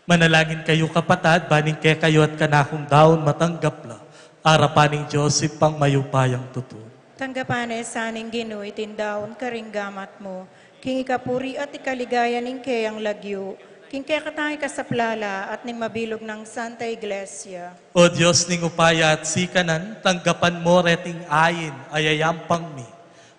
Manalangin kayu, kapatad, ban ing kekayu at kanakung daun matanggap la arapan ning Dios Ibpang mayupayang tutu. Tanggapan na sa ning Ginu iting daun karing gamat mu, king ikapuri at ikaligaya ning keyang lagyu, king kekatang ikasaplala at ning mabilug nang Santa Iglesia. O Dios ning upaya at sikanan, tanggapan mu reting ain a yayampang mi,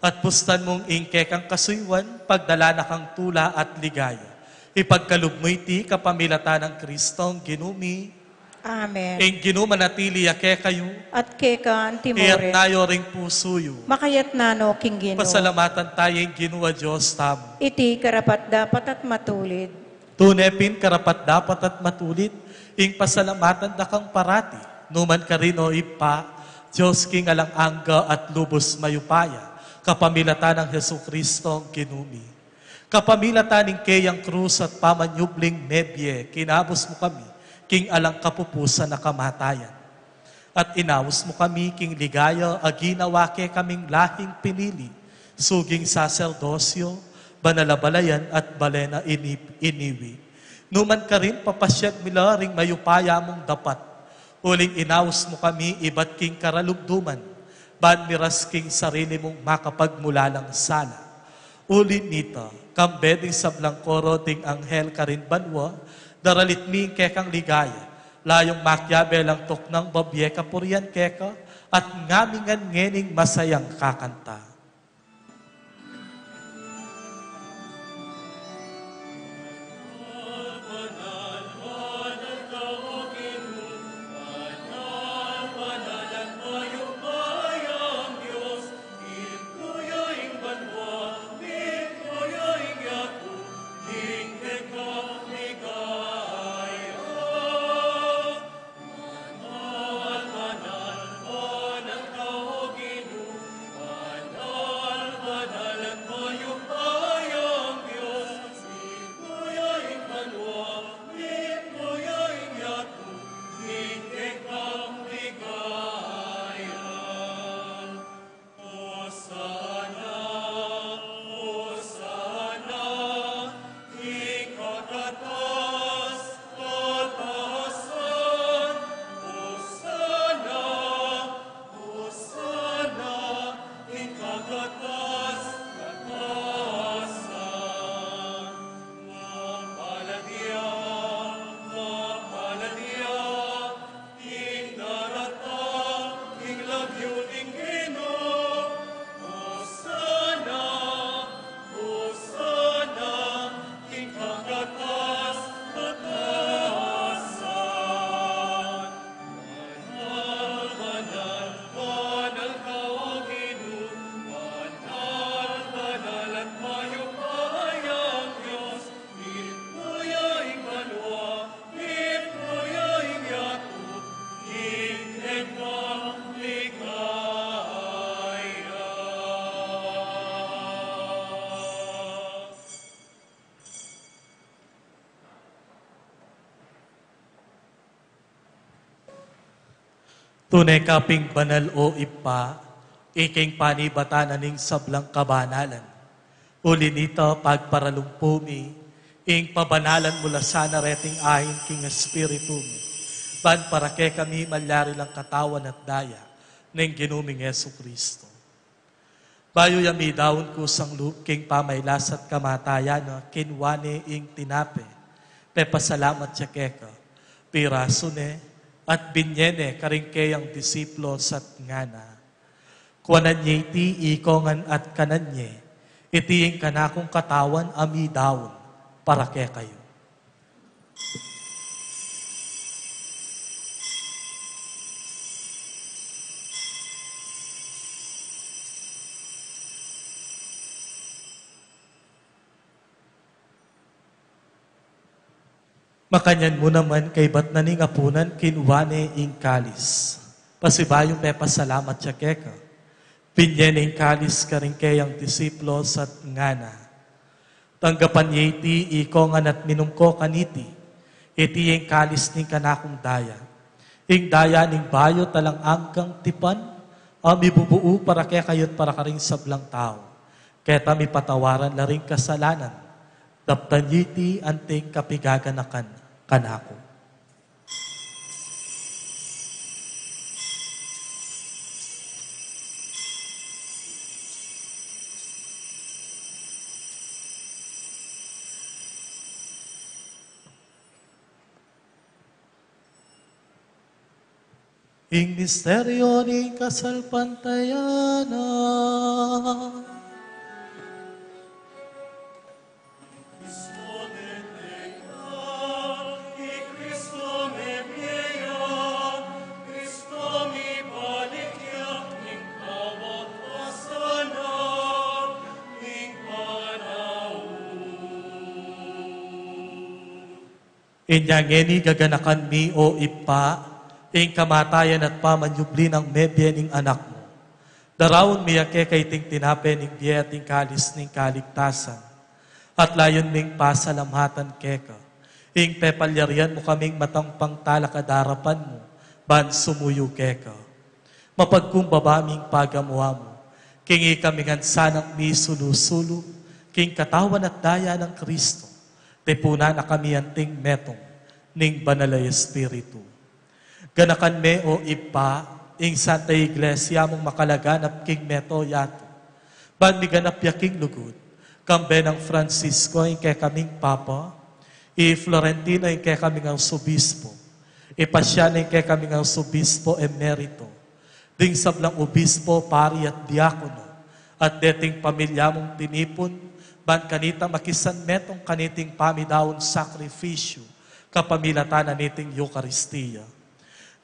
at pustan mung ing kekang kasuyuan pagdala na kang tula at ligaya. Ipagkalub mu iti kapamilatan nang Kristong Ginu mi. Amen. Ing Ginu manatili ya kekayu. At keka antimurin. Iyatna yu ring pusu yu. Makayatna no king Ginu. Pasalamatan taya ing Ginu a Dios tamu. Iti karapat-dapat at matulid. Tune pin karapat-dapat at matulid ing pasalamatan da kang parati, numan karin, o Ibpa, Dios king alang angga at lubus mayupaya, kapamilatan nang Jesucristong Ginu mi. Kapamilatan ning keyang krus at pamanyubling mebie, kinabus mu kami king alang kapupusan a kamatayan. At inaus mu kami king ligaya a ginawa ke kaming lahing pinili, suging saserdosyo, banal a balayan at bale na ini-, iniwi. Numan karin, papasyag mi la ring mayupaya mung dapat, uling inaus mu kami ibat king karalugduman, ban miras king sarili mung makapagmulalang sala. Uli nita, kambe ding sablang koro ding anghel karin banua, daralit mi ing kekang ligaya, layung makiabe lang tuknang babie kapurian keka, at ngamingan ngening masayang kakanta. Tune ka pin banal, o Ibpa, ika ing panibatan na ning sablang kabanalan. Uli nita, pagparalumpu mi ing pabanalan mu la sana reting ain king Espiritu mu, ban para kekami malyari lang katawan at daya ning Ginu ming Jesucristo. Bayu ya midaun kusang lub king pamailas at kamatayan na, kinua ne ing tinape, pepasalamat ya keka, pirasu ne, at binye ne karing keyang disipulus at ngana: Kuanan ye iti ikongan at kanan ye, iti ing kanakung katawan a midaun para kekayu. Makanyan mu naman kaybat na ning apunan, kinua ne ing kalis, pasibayung pepasalamat ya keka, binye ne ing kalis karing keyang disipulus at ngana: Tanggapan ye iti ikongan at minum ko kaniti. Iti ing kalis ning kanakung daya, ing daya ning bayu at alang anggang tipan, a mibubuu para kekayu at para karing sablang tau, keta mipatawaran la ring kasalanan. Daptan ye iti anting kapigaganakan. kanaku. Ing misteryo ning kasalpantayanan. Inya ngeni gaganakan mi, o Ibpa, ing kamatayan at pamanyubli nang mebie ning Anak mu. Daraun mi ya keka iting tinape ning bie at ing kalis ning kaligtasan. At layun ming pasalamatan keka ing pepalyarian mu kaming matang pangtalakad arapan mu ban sumuyu keka. Mapagkumbaba ming pagamu-amu king ikami ngan sanang misulu-sulu king katawan at daya nang Kristo, tipunan na kami anting metung ning Banal a Espiritu. Ganakan me, o Ibpa, ing Santa Iglesia mung makalaganap king mabilug a yatu, ban miganap ya king lugud, kambe nang Francisco ing kekaming Papa, i Florentino ing kekaming Arsobispo, i Pasiano ing kekaming Arsobispo Emerito, ding sablang obispo, pari at diakono, at deting pamilya mung tinipun, ban kanita makisanmetung kaniting pamidaun sakrifisyu, kapamilatan na niting Eukaristia.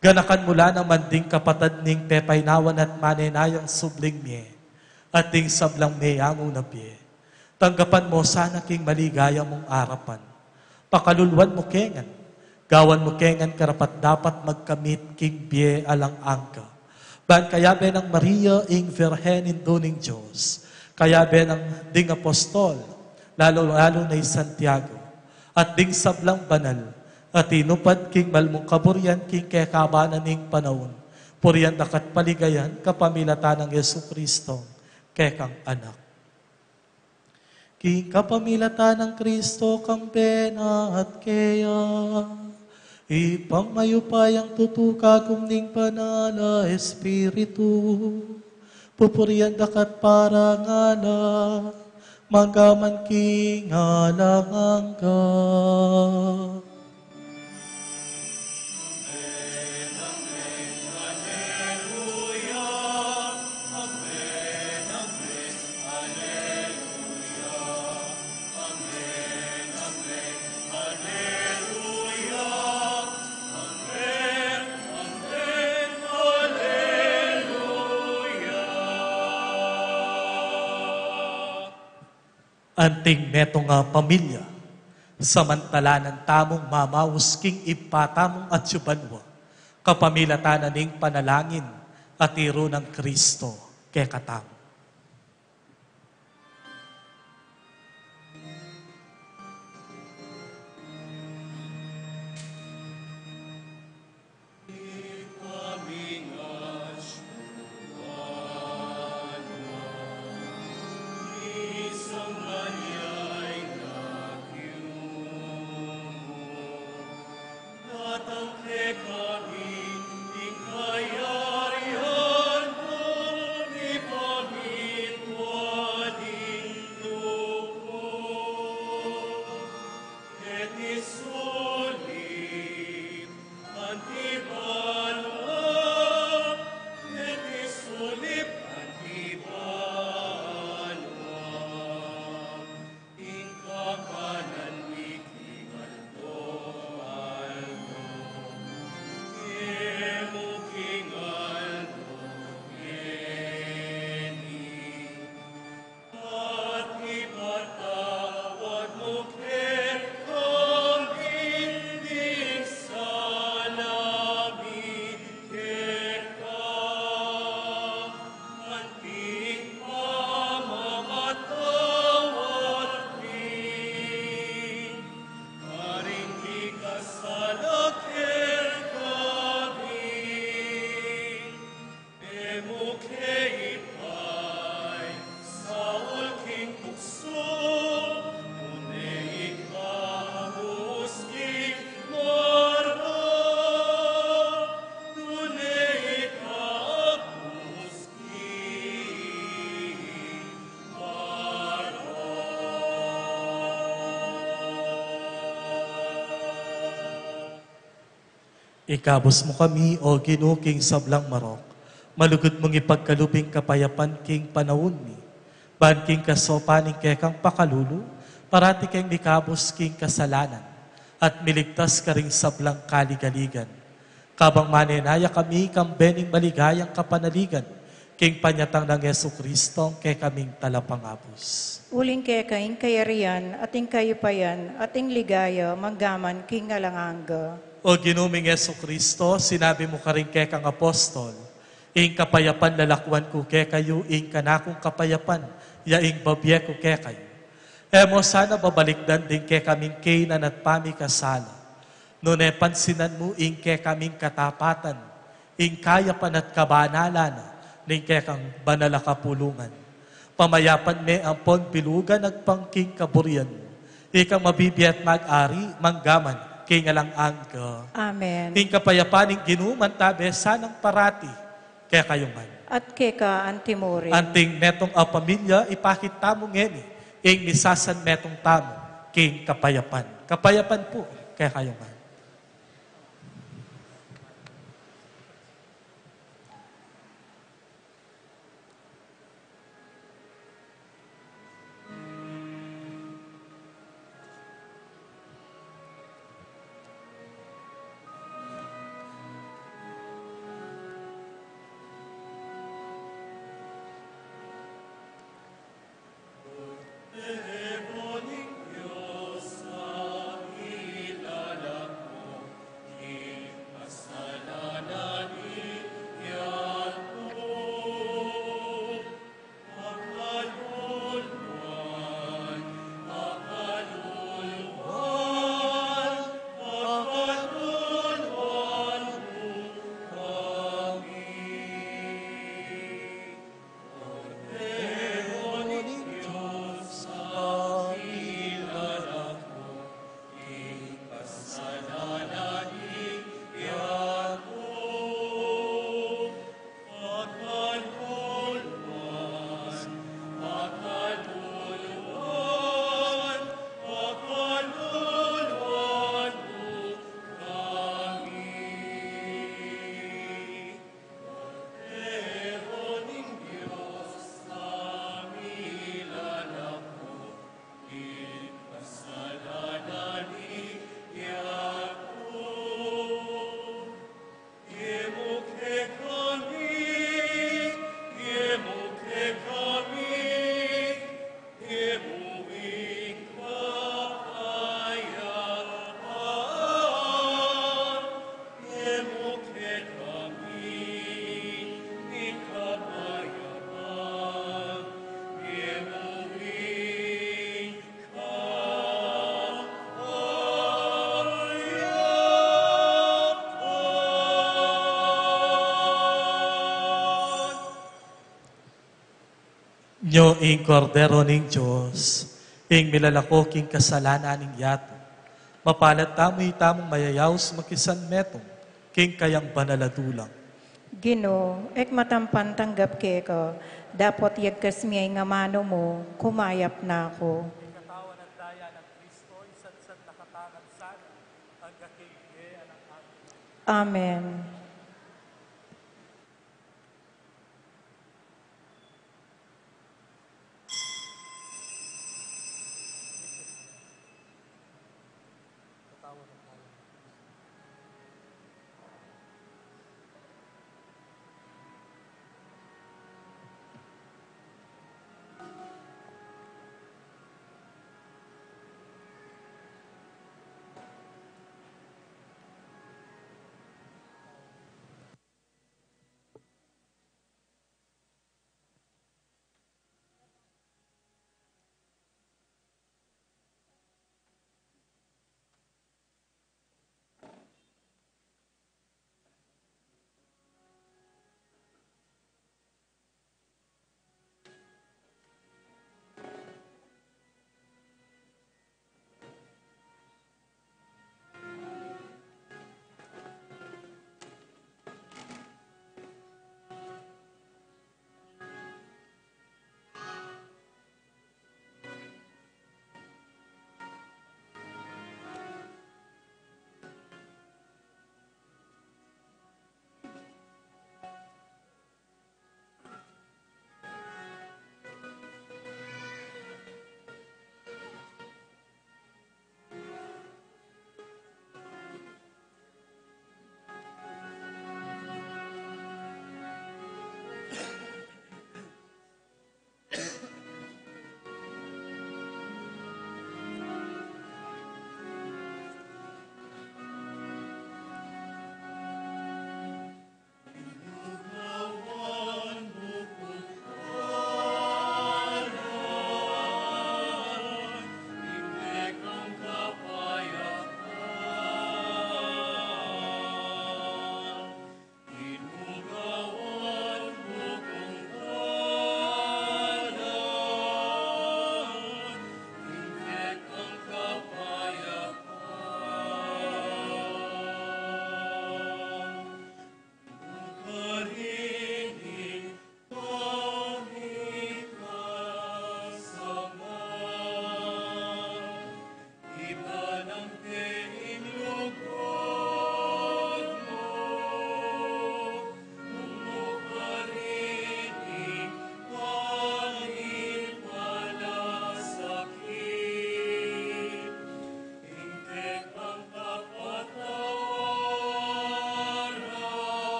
Ganakan mu la naman ding kapatad ning pepainawan at manenayang subling mie, at ding sablang meyangu na bie. Tanggapan mu sana king maligaya mung arapan. Pakaluluan mu ke ngan. Gawan mu ke ngan karapat-dapat magkamit king bie alang angga. Ban kayabe nang Maria ing Virgen Indu ning Dios, kayabe nang ding apostol, lalu-lalu na i Santiago, at ding sablang banal a tinupad king mal mung kaburian king kekaban na ning panaun, purian da ka at paligayan kapamilatan nang Jesucristo, kekang Anak. King kapamilatan nang Kristo, kambe na at keya, Ibpang mayupayang tutu, kagum ning Banal a Espiritu, pupurian da ka at parangalan da, mangga man king alang angga. Anting metung a pamilya, samantalanan tamung mamaus king Ibpa tamung atsu banua, kapamilatan na ning panalangin a tiru nang Kristo kekatamu. Ikabus mu kami, O Ginu, king sablang marok, malugud mung ipagkalub ing kapayapan king panaun mi, ban king kasaupan ning kekang pakalulu, parati keng mikabus king kasalanan, at miligtas karing sablang kaligaligan. Kabang manenaya kami kambe ning maligayang kapanaligan, king panyatang nang Jesucristo, kekaming talapangabus. Uling keka ing kayarian, at ing kayupayan, at ing ligaya, manggaman king alang angga. O Ginu ming Jesucristo, sinabi mu karing kekang apostol, "Ing kapayapan lalakwan ku kekayu, ing kanakung kapayapan, ya ing babie ku kekayu." E mu sana babalikdan ding kekaming kainan at pamikasala, nune pansinan mu ing kekaming katapatan, ing kayapan at kabanalan na ning kekang banal a kapulungan. Pamayapan me ampon bilugan agpang king kaburian mu. Ikang mabibie at mag-ari, manggaman king alang angga. Amen. Ing kapayapan ning Ginu mantabe sanang parati kekayu ngan. At keka antimurin. Anting metung a pamilya, ipakit tamu ngeni ing misasanmetung tamu king kapayapan. Kapayapan pu kekayu ngan. Nyo ing Kordero ning Dios, ing milalako king kasalanan ning yatu. Mapalad tamu, itamung mayayaus makisanmetung king kayang banal a dulang. Ginu, e ku matampan tanggap keka, dapot yagkas mi ing amanu mu, kumayap na ku. Ing katawan at daya nang Kristo, isatsat na katamu sana, angga king bie alang angga. Amen.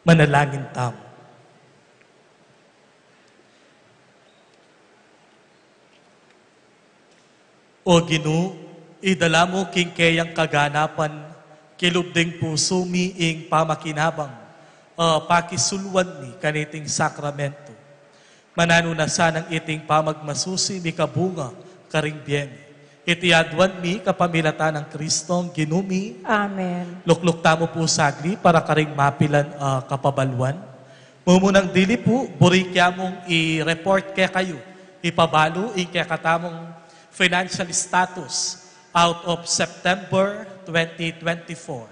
Manalangin tamu. O Ginu, idala mu king keyang kaganapan, kilub ding pusu mi ing pamakinabang, a pakisulwan mi kaniting sakramento. Mananu na sanang iting pamagmasusi mikabunga karing bie mi. Iti aduan mi kapamilatan nang Kristong Ginu mi. Amen. Lukluk tamu pu sagli para karing mapilan a kapabaluan. Mumunang dili pu, buri kya mung i-report kekayu, ipabalu ing kekatamung financial status out of September twenty twenty-four.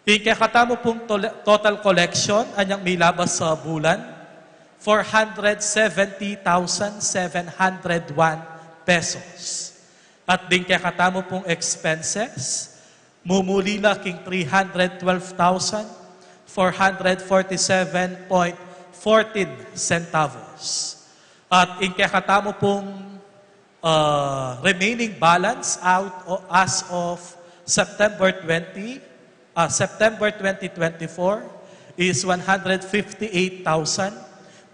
Ing kekatamu pung tole-, total collection, anyang milabas sa bulan, four hundred seventy thousand seven hundred one pesos. At ding kekatamu pung expenses, mumuli la king three hundred twelve thousand four hundred forty-seven point fourteen centavos. At ing kekatamu pung uh, remaining balance out o-, as of September twenty, uh, September twenty twenty-four is one hundred fifty-eight thousand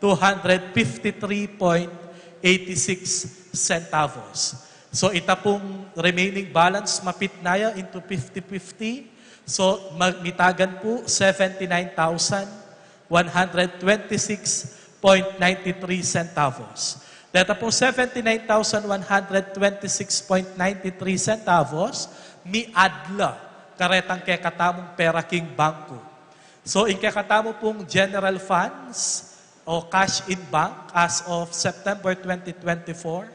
two hundred fifty-three point eighty-six centavos. So, ita pung remaining balance, mapit na ya into fifty fifty. So, ma-, mitagan pu, seventy-nine thousand one hundred twenty-six point ninety-three centavos. Deta pung seventy-nine thousand one hundred twenty-six point ninety-three centavos, miadla karetang kekatamung pera king bangku. So, ing kekatamu pung general funds o cash in bank as of September twenty twenty-four,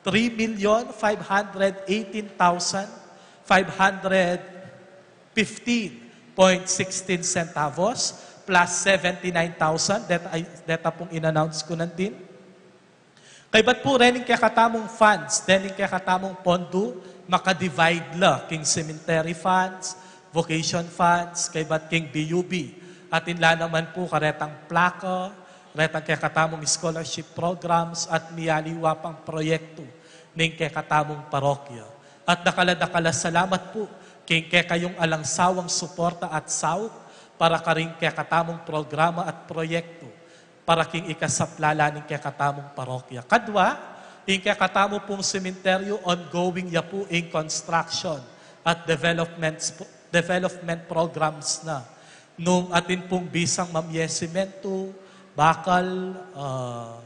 three million five hundred eighteen thousand five hundred fifteen point sixteen centavos plus seventy-nine thousand, deta, ay, deta pung in-announce ku nandin. Kaybat pu rening kekatamung funds, rening kekatamung pondu, makadivide la king cemetery funds, vocation funds, kaybat king B U B. Atin la naman pu karetang plaka, retang kekatamung scholarship programs, at miyaliwa pang proyektu ning kekatamung parokya. At dakal a dakal a salamat pu king kekayung alang sawang suporta at saup para karing kekatamung programa at proyektu para king ikasaplala ning kekatamung parokya. Kadwa, ing kekatamu pung sementeryo, ongoing ya pu ing construction at development, development programs na. Nung atin pung bisang mamye sementu, bakal, ah,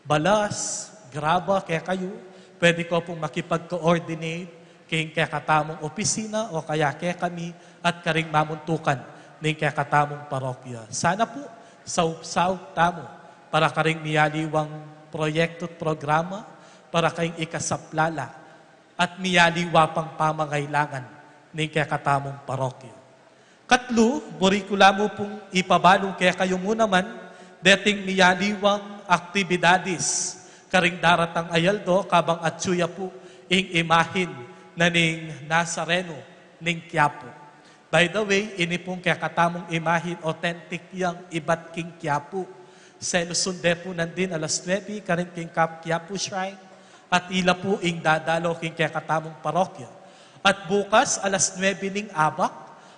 balas, graba, kekayu, pwede ko pung makipag-coordinate king kekatamung opisina o kaya kekami at karing mamuntukan ning kekatamung parokya. Sana pu, saup-saup tamu para karing miyaliwang proyektu at programa para karing ikasaplala at miyaliwa pang pamangailangan ning kekatamung parokya. Katlu, buri ku la mu pung ipabalu kekayu mu naman deting miyaliwang aktibidades karing daratang a aldo kabang atyu ya pu ing imahin na ning Nazareno ning Quiapo. By the way, ini pung kekatamung imahin, authentic yang ibat king Quiapo. Selusun de pu nandin alas nuebe karin king Cap Quiapo Shrine, at ila pu ing dadalo king kekatamung parokya. At bukas alas nuebe ning abak,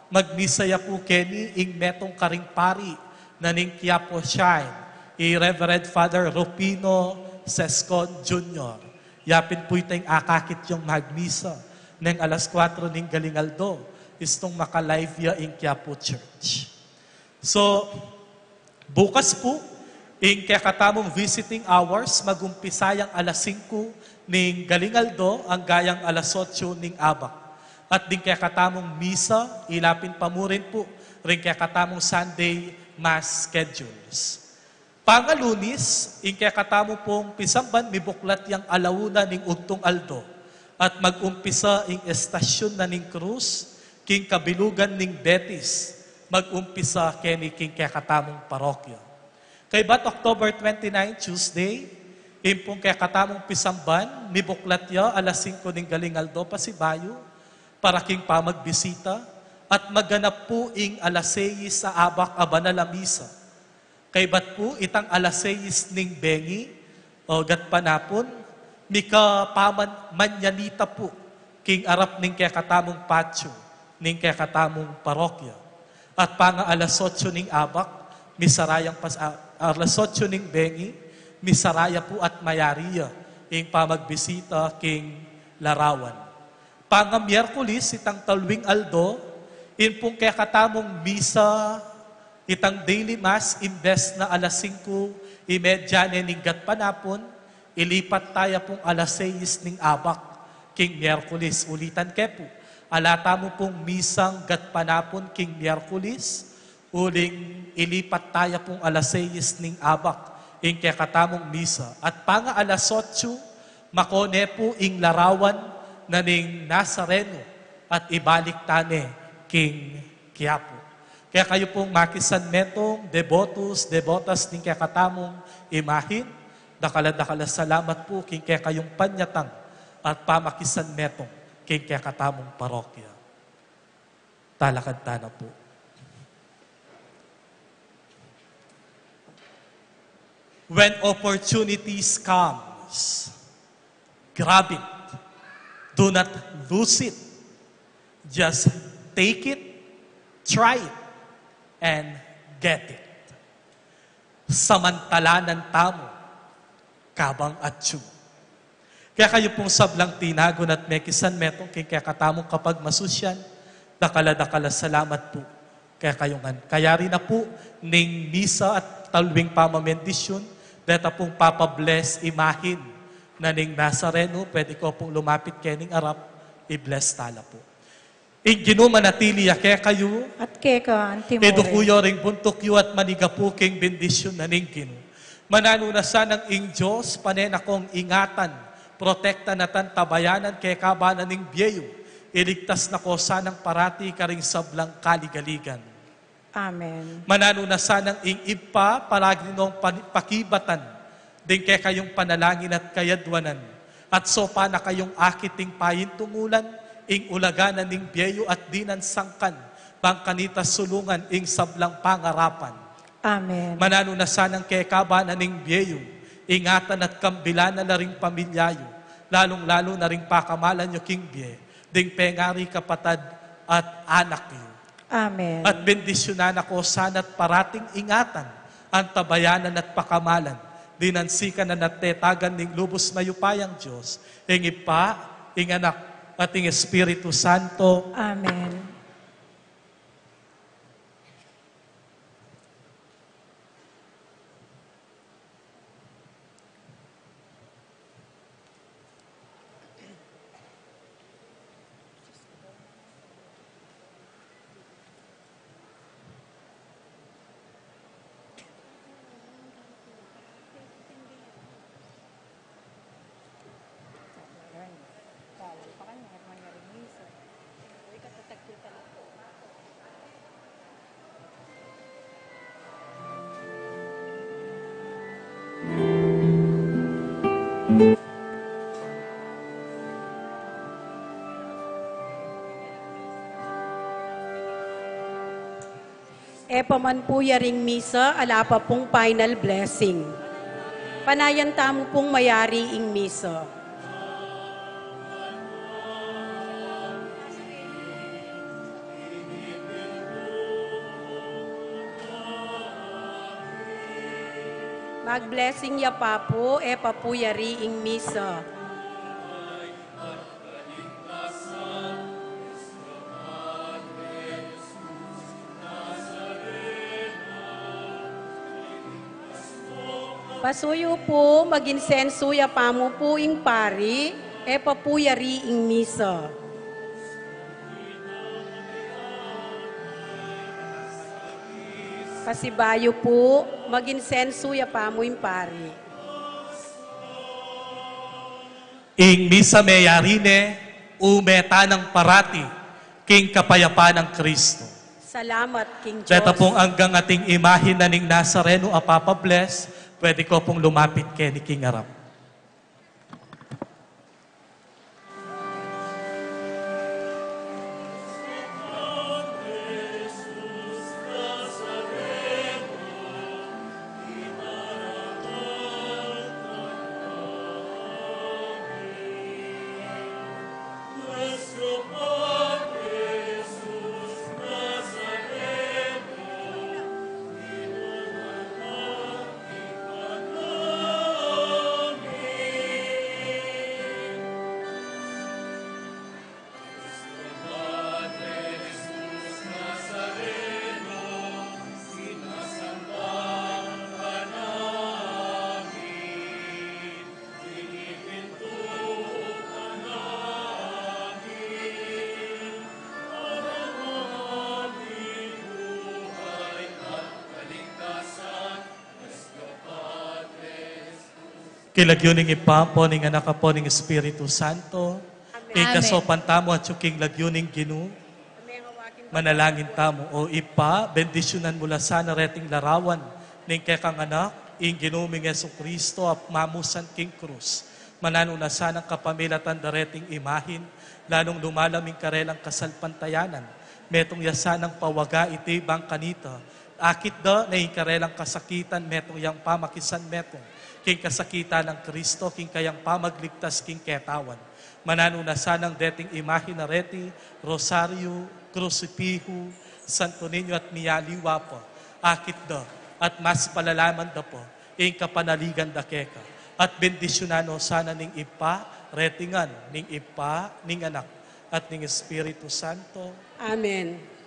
magmisa ya pu keni ing metung karing pari na ning Quiapo Shrine, i Reverend Father Rufino Sescon Junior. Yapin pu ita ing akakit yang magmisa neng alas kuatro ning galing aldo, istung maka-live ya ing Quiapo Church. So, bukas pu, ing kekatamung visiting hours, magumpisa yang alas singku ning galing aldo, angga yang alas otso ning abak. At ding kekatamung misa, ila pin pa mu rin pu ring kekatamung Sunday Mass schedules. Pangalunis, ing kekatamu pung pisamban mibuklat yang ala una ning ugtung aldo, at mag-umpisa ing estasyun na ning krus king kabilugan ning Betis, mag-umpisa keni king kekatamung parokya. Kaybat October twenty-nine, Tuesday, ing pung kekatamung pisamban mibuklat ya alas singku ning galing aldo pasibayu para king pamagbisita, at maganap pu ing alas seis a abak a banal a misa. Kaybat pu itang alas seis ning bengi, o gatpanapun, mika paman-, manyanita pu king arap ning kekatamung patio ning kekatamung parokya. At panga alas otso ning abak, misara yang pas-, a-, alas otso ning bengi, misara ya pu at mayari ya ing pamagbisita king larawan. Panga Miyerkules, itang talwing aldo, ing pung kekatamung misa, itang daily mass, imbes na alas singko y media ne ning gatpanapun, ilipat taya pung alas seis ning abak king Miyerkules. Ulitan ke pu, ala tamu pung misang gatpanapun king Miyerkules, uling ilipat taya pung alas seis ning abak ing kekatamung misa. At panga alas otso, mako ne pu ing larawan na ning Nazareno at ibalik ta ne king Quiapo. Kekayu pung makisanmetung, debotos, debotas ning kekatamung imahin, dakal a dakal a salamat pu king kekayung panyatang at pamakisanmetung king kekatamung parokya. Talakad tana pu. When opportunities comes, grab it. Do not lose it. Just take it, try it, and get it. Samantalanan tamu kabang atyu. Kekayu pung sablang tinagun at mekisanmetung king kekatamung kapagmasusyan, dakal a dakal a salamat pu kekayu ngan. Kayari na pu ning misa at talwing pamamendisyun, deta pung papables imahin na ning Nazareno, pwede ko pung lumapit kening arap, i-bless tala pu. Ing Ginu manatili ya kekayu. At keka anti mo rin. Iduku yu ring buntuk yu at manigapu king bendisyun na ning Ginu. Mananu na sanang ing Dios, pane na kong ingatan, protektan at antabayanan kekaba na ning bie yu, iligtas na ko sanang parati karing sablang kaligaligan. Amen. Mananu na sanang ing Ibpa, palagi nong pani-, pakibatan ding kekayung panalangin at kayadwanan, at sopan na kayung akit ing paintungulan, ing ulaga na ning bie yu at dinan sangkan, bang kanita sulungan ing sablang pangarapan. Amen. Mananu na sanang kekaba na ning bie yu, ingatan at kambilan na la ring pamilya yu, lalung-lalu na ring pakamalan yu king bie, ding pengari, kapatad at anak yu. Amen. At bendisyunan na ko sana't parating ingatan, antabayanan at pakamalan, dinan sikanan at tetagan ning lubus mayupayang Dios, ing Ibpa, ing Anak, at ing Espiritu Santo. Amen. E pa man pu yaring misa, ala pa pung final blessing. Panayan tamu pung mayari ing misa. Mag-blessing ya pa pu, e pa pu yari ing misa. Pasuyu pu, mag-insensu ya pa mu pu ing pari, e pa pu yari ing misa. Pasibayu pu, mag-insensu ya pa mu ing pari. Ing misa meyari ne, ume tanang parati king kapayapan nang Kristo. Salamat king Dios. Deta pung anggang ating imahin na ning Nazareno a papables, pwede ko pung lumapit keni king arap. King lagyu ning Ibpa, ampo ning Anak, ampo ning Espiritu Santo. Amen. Ing kasopan tamu atyu king lagyu ning Ginu. Manalangin tamu. O Ibpa, bendisyunan mu la sana reting larawan ning kekang Anak, ing Ginu ming Jesucristo, a mamusan king krus. Mananu na sanang kapamilatan da reting imahin, lalung lumalam ing karelang kasalpantayanan. Metung ya sanang pawaga iti bang kanita, akit da na ing karelang kasakitan, metung yang pamakisan metung king kasakitan nang Kristo, king kayang pamagligtas king ketawan. Mananu na sanang deting imahin a reti, Rosario, Krusipihu, Santo Niño at miyaliwa pa, akit da at mas palalaman da pa ing kapanaligan da keka. At bendisyunan no sana ning Ibpa, reti ngan ning Ibpa, ning Anak, at ning Espiritu Santo. Amen.